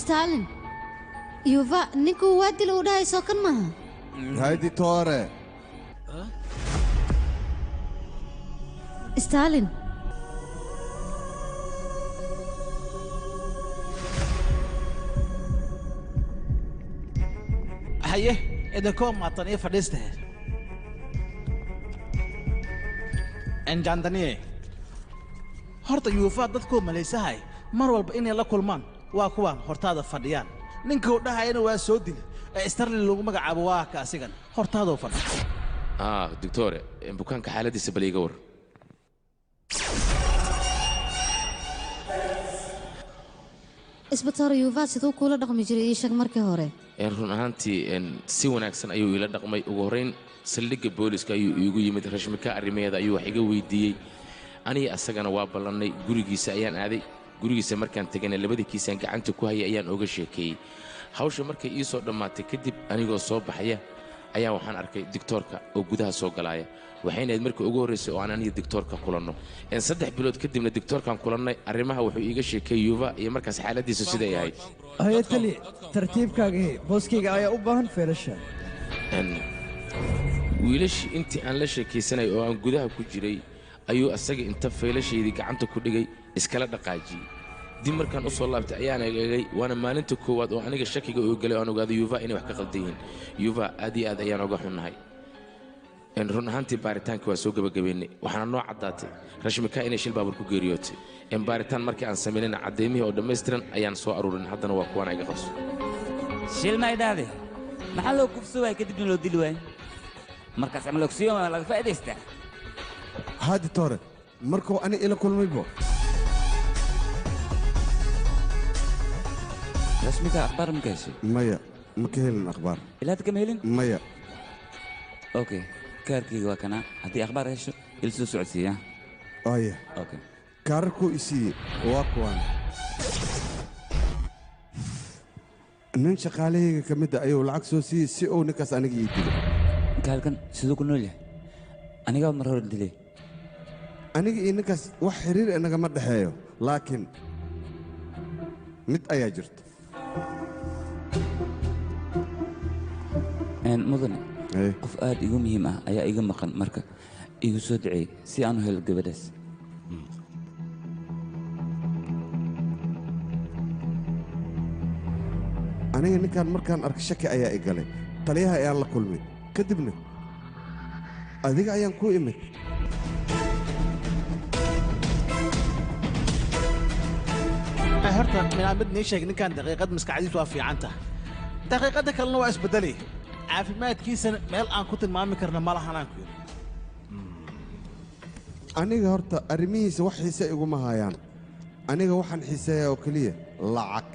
Stalin, Yuva ninkuu waa dila uu dhahay soo kan maaha? Hay ditoore. Stalin, haye idinkoo maatan iyo fadhiista enjandaniye. Horta Yuufa dadkuu malaysahay mar walba inay la kulmaan waa kuwaan hortaada fadhiyaan. Ninka uu dhahayana waa soo dila ee Starlin lagu magacaabo, waa ka asigan hortaadoo fadhi. Doctore, bukaanka xaaladiisa bal iiga war. Isbitaar Yuva siduu kuula dhaqmi jiray ii sheeg markii hore. Run ahaantii si wanaagsan ayuu iila dhaqmay. Ugu horrayn saldhigga booliska ayuu iigu yimid, rashmika arrimaheeda ayuu wax iga weydiiyey. Aniga asagana waa ballannay, gurigiisa ayaan aaday. Gurigiisa markaan tegayna labadii kiisaan gacanta ku hayay ayaan oga sheekeeyey hawsha. Markay ii soo dhammaatay kadib, anigoo soo baxaya ayaa waxaan arkay digtoorka oo gudaha soo galaaya. Waxayna ahayd markii ugu horraysay oo aan aniga digtoorka kulanno. 3 bilood kadibna digtoorkaan kulannay. Arrimaha wuxuu iiga sheekeeyey Yuva iyo markaas xaaladiisu siday ahayd. Haye tali, tartiibkaaga he, booskayga ayaa u baahan feelasha. Wiilashii intii aan la sheekaysanay oo aan gudaha ku jiray ayuu asaga inta faylashaydii gacanta ku dhigay iskala dhaqaajiyey. Dib markaan u soo laabtay ayaan eegay, waana maalinta koowaad oo aniga shakiga uu galay oo aan ogaaday Yuva inay wax ka qaldan yihiin. Yuva, aad iyo aad ayaan oga xunnahay. Run ahaantii baaritaanka waa soo gebagabeynay, waxaana noo caddaatay Rashmika inay shil baabuur ku geeriyootay. Baaritaan markii aan samaynayna caddeymihii oo dhammaystiran ayaan soo aruurin, haddana waa kuwaana iga qabso. Shil ma idhaahde? Maxaa loo kufsi waaya kadibna loo dili waaya? Markaas ama logsiyo waa laga faa'iidaystaa. Haa ditoore, markuu ani ila kulmaybo. Rashmika akhbaar ma ka heshay? Maya, ma ka helin akhbaar. Ilaa hadda kama helin? Maya. Okay, kaarkayga waa kana, haddii akhbaar hesho ila soo socodsiiya. Aya. Okay. Kaararkuu i siiyey waa kuwaan. Nin shaqaalahayga ka mid a ayuu lacag soo siiyey si uu ninkaas aniga ii dilo. Kaalkan siduu ku nool yahay? Anigaa mar hore dilay. Aniga iyo ninkaas wax xiriir inagama dhexeeyo, laakiin mid ayaa jirta. Mudane, qof aad igu muhiim ah ayaa iga maqan, marka igu soo duceey si aan u helo gabadhaas. Aniga ninkaan markaan arkay shaki ayaa i galay. Taliyaha ayaan la kulmay, kadibna adiga ayaan ku imid. Horta minaa mid nii sheeg, ninkan daqiiqad maskaxdiisu waa fiican tahay, daqiiqadda kalena waa isbedelay. Caafimaadkiisana meel aan ku tilmaami karna ma lahan aan ku yidhi. Aniga horta arrimihiisa wax xiise iguma hayaan. Aniga waxaan xiiseeyaa oo keliya lacag.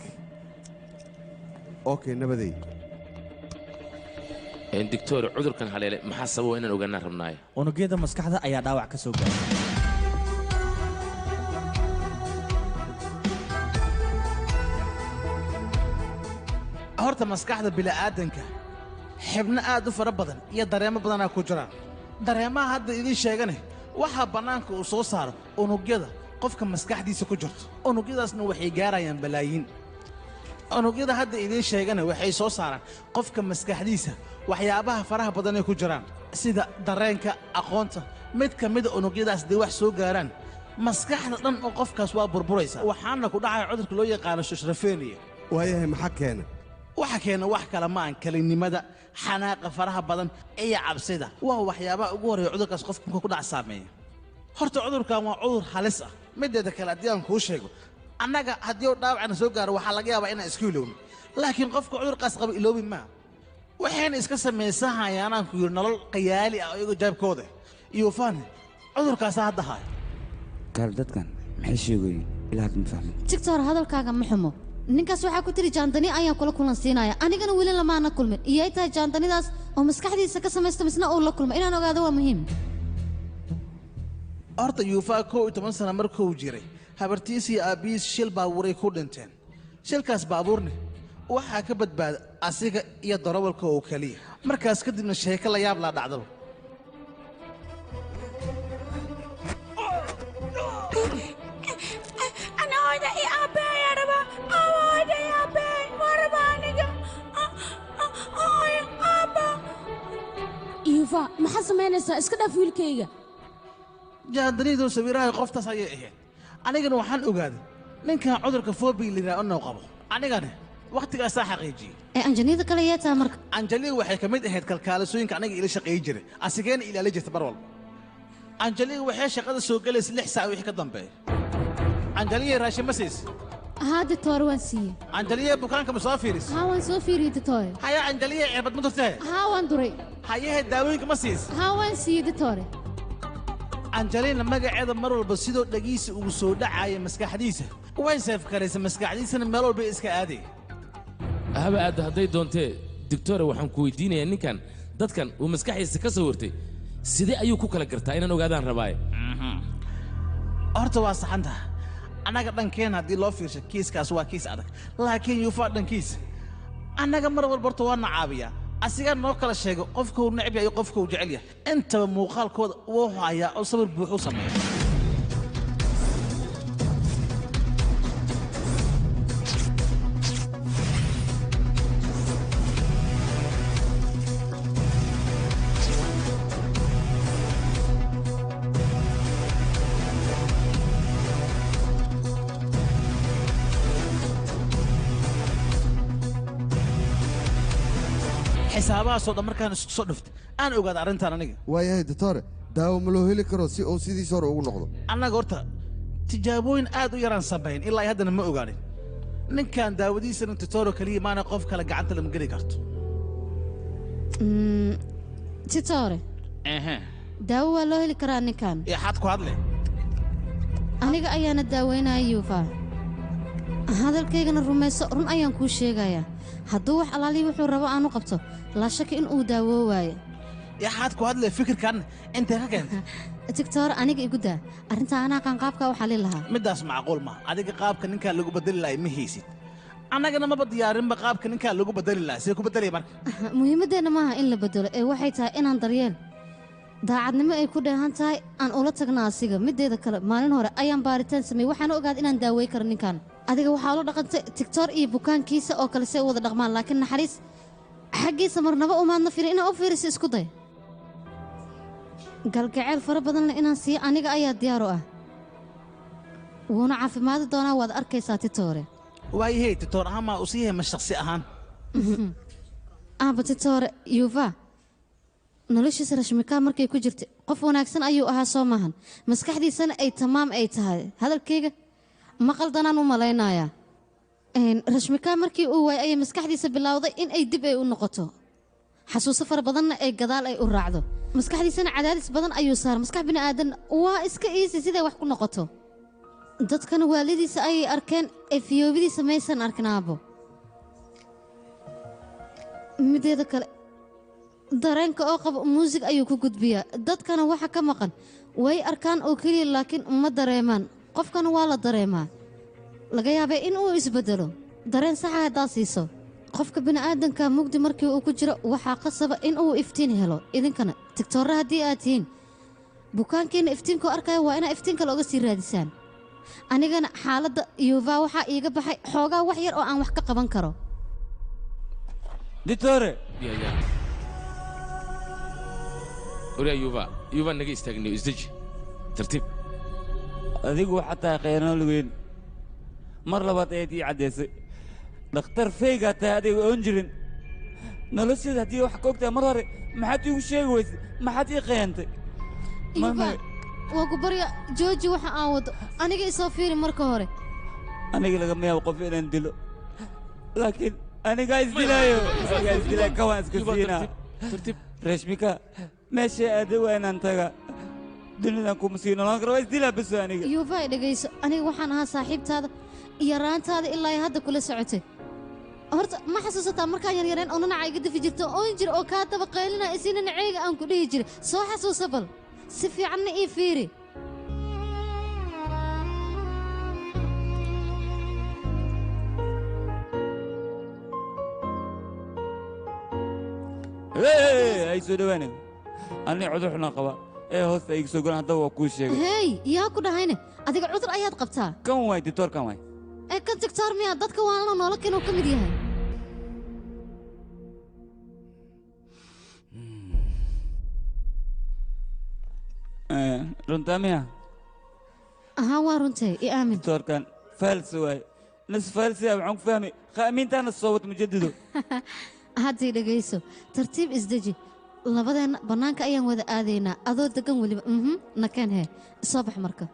Okay, nabaday. Doctor, cudurkan haleelay maxaa sababa inaan ogaanaan rabnaaye? Unugyada maskaxda ayaa dhaawac ka soo gaaray. Horta maskaxda bini'aadanka xibno aad u fara badan iyo dareemo badanaa ku jiraan. Dareemaha hadda idiin sheegane waxaa bannaanka uu soo saaro unugyada qofka maskaxdiisa ku jirto. Unugyadaasna waxay gaarayaan balaayiin. Unugyada hadda idiin sheegane waxay soo saaraan qofka maskaxdiisa waxyaabaha faraha badan ee ku jiraan, sida dareenka, aqoonta. Mid ka mida unugyadaas dee wax soo gaaraan maskaxda dhan oo qofkaas waa burburaysa, waxaana ku dhacaya cudurka loo yaqaano shoshrafenia. Waayahay, maxaa keena? Waxa keena wax kale ma aan kelinimada, xanaaqa faraha badan iyo cabsida. Waa waxyaabaha ugu horreeya cudurkaas qofka markuu ku dhac saameeya. Horta cudurkan waa cudur halis ah. Mideeda kale haddii aan kuu sheego, annaga haddii uu dhaawacna soo gaaro waxaa laga yaabaa inaan iska iloowno, laakiin qofka cudurkaas qaba iloobi maa. Waxayna iska samaysanhayaan aan ku yidhi nolol qayaali ah iyagoo jaabkooda iyo faani cudurkaasaa hadda haya. Kaal, dadkan maxay sheegayeen? Ilaa hadda ma fahmin. Tigtor, hadalkaaga ma xumo. Ninkaas waxaa ku tiri jaandani ayaan kula kulan siinaya, anigana weli lamaana kulmin. Iyay tahay jaandanidaas oo maskaxdiisa ka samaysta misna uu la kulmo, inaan ogaado waa muhiim. Horta Yuufaa 11 sano markuu jiray, habartiis iyo aabbihiis shil baabuuray ku dhinteen. Shilkaas baabuurne waxaa ka badbaada asiga iyo darawalka oo keliya. Markaas kadibna sheeko la yaab laa dhacdaba. Ana hooyada iyo aabbe ayaa rabaa. Hooyada iyo aabbe waa rabaa aniga. Hooyo, aabba. Yuufa, maxaad samaynaysaa? Iska dhaaf wiilkayga. Jaandanidu sawiraha qoftaas ayay ahayd. Anigana waxaan ogaaday ninkan cudurka fobi la yidhaha inuu qabo. Anigana wakhtigaasaa xaqiijiyey. Ee anjanida kale yaa tahay marka? Anjaliga waxay ka mid ahayd kalkaalisooyinka aniga ila shaqeey jiray, asigeena ilaali jirta mar walba. Anjaliga waxay shaqada soo galaysa 6 saac wixii ka dambeeya. Anjaliga raashin ma siis? Haa doctor, waan siiyey. Anjaliga bukaanka ma soo fiiris? Haa, waan soo fiiriyey doctor. Haya, Anjaliga cirbad ma durtee? Haa, waan duray. Hayahe, daawooyinka ma siis? Haa, waan siiyey doctor. Anjalina magaceeda mar walba sidoo dhagiisa ugu soo dhacaya maskaxdiisa way seef karaysa, maskaxdiisana meel walba iska aaday. Haba aadda hadday doontee. Doctore, waxaan ku weydiinayaa ninkan dadkan uu maskaxdiisa ka soo wartay sidee ayuu ku kala gartaa? Inaan ogaadaan rabaaye. Horta waa saxantaha. Annaga dhankeen haddii loo fiirsho kiiskaas waa kiis adag, laakiin Yuufaa dhankiisa annaga mar walba horta waa na caabiyaa. Asigaa noo kala sheego qofka uu neceb yahay iyo qofka uu jecel yahay. Intaba muuqaalkooda wuu hayaa oo sawir buuxuu sameeya. Xisaabahaasoo dhan markaan isku soo dhuftay aan ogaada arrintan aniga. Waayahay doctore, daawo ma loo heli karo si uu sidiisa hore ugu noqdo? Annaga horta tijaabooyin aad u yaraan samayn, ilaa haddana ma ogaanin. Ninkan daawadiisana titoro keliya maana qof kale gacanta lama geli karto. Titore, daawo waa loo heli karaa ninkan. Yaxaad ku hadle? Aniga ayaana daaweynaya Yuufa. Hadalkaygana rumayso, run ayaan kuu sheegayaa. Hadduu wax alaalihi wuxuu rabo aanu qabto, laa shaki in uu daawoo waayo. Yaxaad ku hadle? Fikirkan intee ka keentay? Tigtoor, aniga igu daa arrintaa, anaa qaanqaabka u xalin lahaa. Middaas macquul ma adiga qaabka ninkaa lagu bedeli lahay ma haysid. Annagana maba diyaarinba qaabka ninkaa lagu bedeli lahaa. Sidee ku bedelaya marka? Muhiimaddeenna maaha in la bedelo ee waxay tahay inaan daryeel daacadnimo ay ku dheehan tahay aan ula tagna asiga. Mideeda kale maalin hore ayaan baaritaan sameeyey, waxaana ogaaday inaan daawey karo ninkan. Adiga waxaa ula dhaqantay tigtoor iyo bukaankiisa oo kale say u wada dhaqmaan, laakiin naxariis xaggiisa marnaba umaadna fiirin. Inaa u fiiriso isku day. Galgaceel fara badanna inaan siiyo aniga ayaa diyaar u ah, wuuna caafimaadi doonaa, waad arkaysaa titoore. Waayahey titoor ahaan maa usii yahay ma shakhsi ahaan? Aaba titoore, yuva noloshiisa Rashmikaa markay ku jirtay qof wanaagsan ayuu ahaa soo maahan, maskaxdiisana ay tamaam ay tahay. Hadalkayga ma qaldanaan u malaynayaa. Rashmikaa markii uu waayay ayay maskaxdiisa bilowday in ay dib ay u noqoto, xasuuso fara badanna ay gadaal ay u raacdo, maskaxdiisana cadaadis badan ayuu saaray. Maskax bini'aadan waa iska iisi siday wax ku noqoto. Dadkana waalidiisa ayay arkeen ee fiyoobidiisa maysan arkin aabbo. Mideeda kale dareenka oo qabo muusig ayuu ku gudbiyaa, dadkana waxa ka maqan way arkaan oo keliya laakiin ma dareemaan. Qofkana waa la dareemaa, laga yaabee in uu isbeddelo dareen saxa haddaad siiso. Qofka bini'aadanka mugdi markii uu ku jiro waxaa qasaba in uu iftiin helo. Idinkana tigtoorra haddii aad tihiin bukaankiina iftiinkoo arkaya waa inaa iftiin kale oga sii raadisaan. Anigana xaaladda yuva waxaa iiga baxay xoogaa wax yar oo aan wax ka qaban karo. Ditore. Oryaa yuva, yuva naga istaagniyo, isdeji tartiib. Adigu waxaa tahay khayanool weyn. Mar labaad ayaad ii caddaysay dhakhtar feygaa tahay adiga oon jirin nolosheeda. Haddii wax ka ogtahay mar hore maxaad iigu sheegi weysay? Maxaad ii khayantay? Yuva, waa ku barya, jooji waxa aan wado, aniga isoo fiiri marka hore. Aniga lagama yaabo qof inaan dilo, laakiin anigaa isdilaayo, anigaa isdilaayo, kawaan iska siinaa. Rashmika meesha aada waa inaan taga, dunidan kuma sii noolaan karo, waa isdilaa bas aniga. Yuva, dhegayso, aniga waxaan ahaa saaxiibtaada yaraantaada ilaa ay hadda kula socotay. Horta ma xasuusataa markaan yaryareen oo nanaca iga dafi jirto oon jir oo kaa daba qaylina isina naceyga aan ku dhihi jiray? Soo xasuusa bal, si fiicanna ii fiiri. Ay soo dhawaane, ani cudur xunaan qaba ee hoosta iga soo golan. Haddaba waa kuu sheegay. Hey, yaa ku dhahayne adiga cudur ayaad qabtaa? Kan waay ditoor, kan waay. Ee kan tigtoor miyaa? Dadka waalana noola keenuu ka mid yahay. Runtaa miya? Ahaa, waa runtay, i aamin. Ditoorkan faalsi waay, nas faalsi ah, waxaan ku fahmay qaamiintaana soo wad mujadido. Haddii dhegayso, tartiib isdeji, labadeenna bannaanka ayaan wada aadaynaa adoo degan weliba. Nakeen hee, soo bax marka.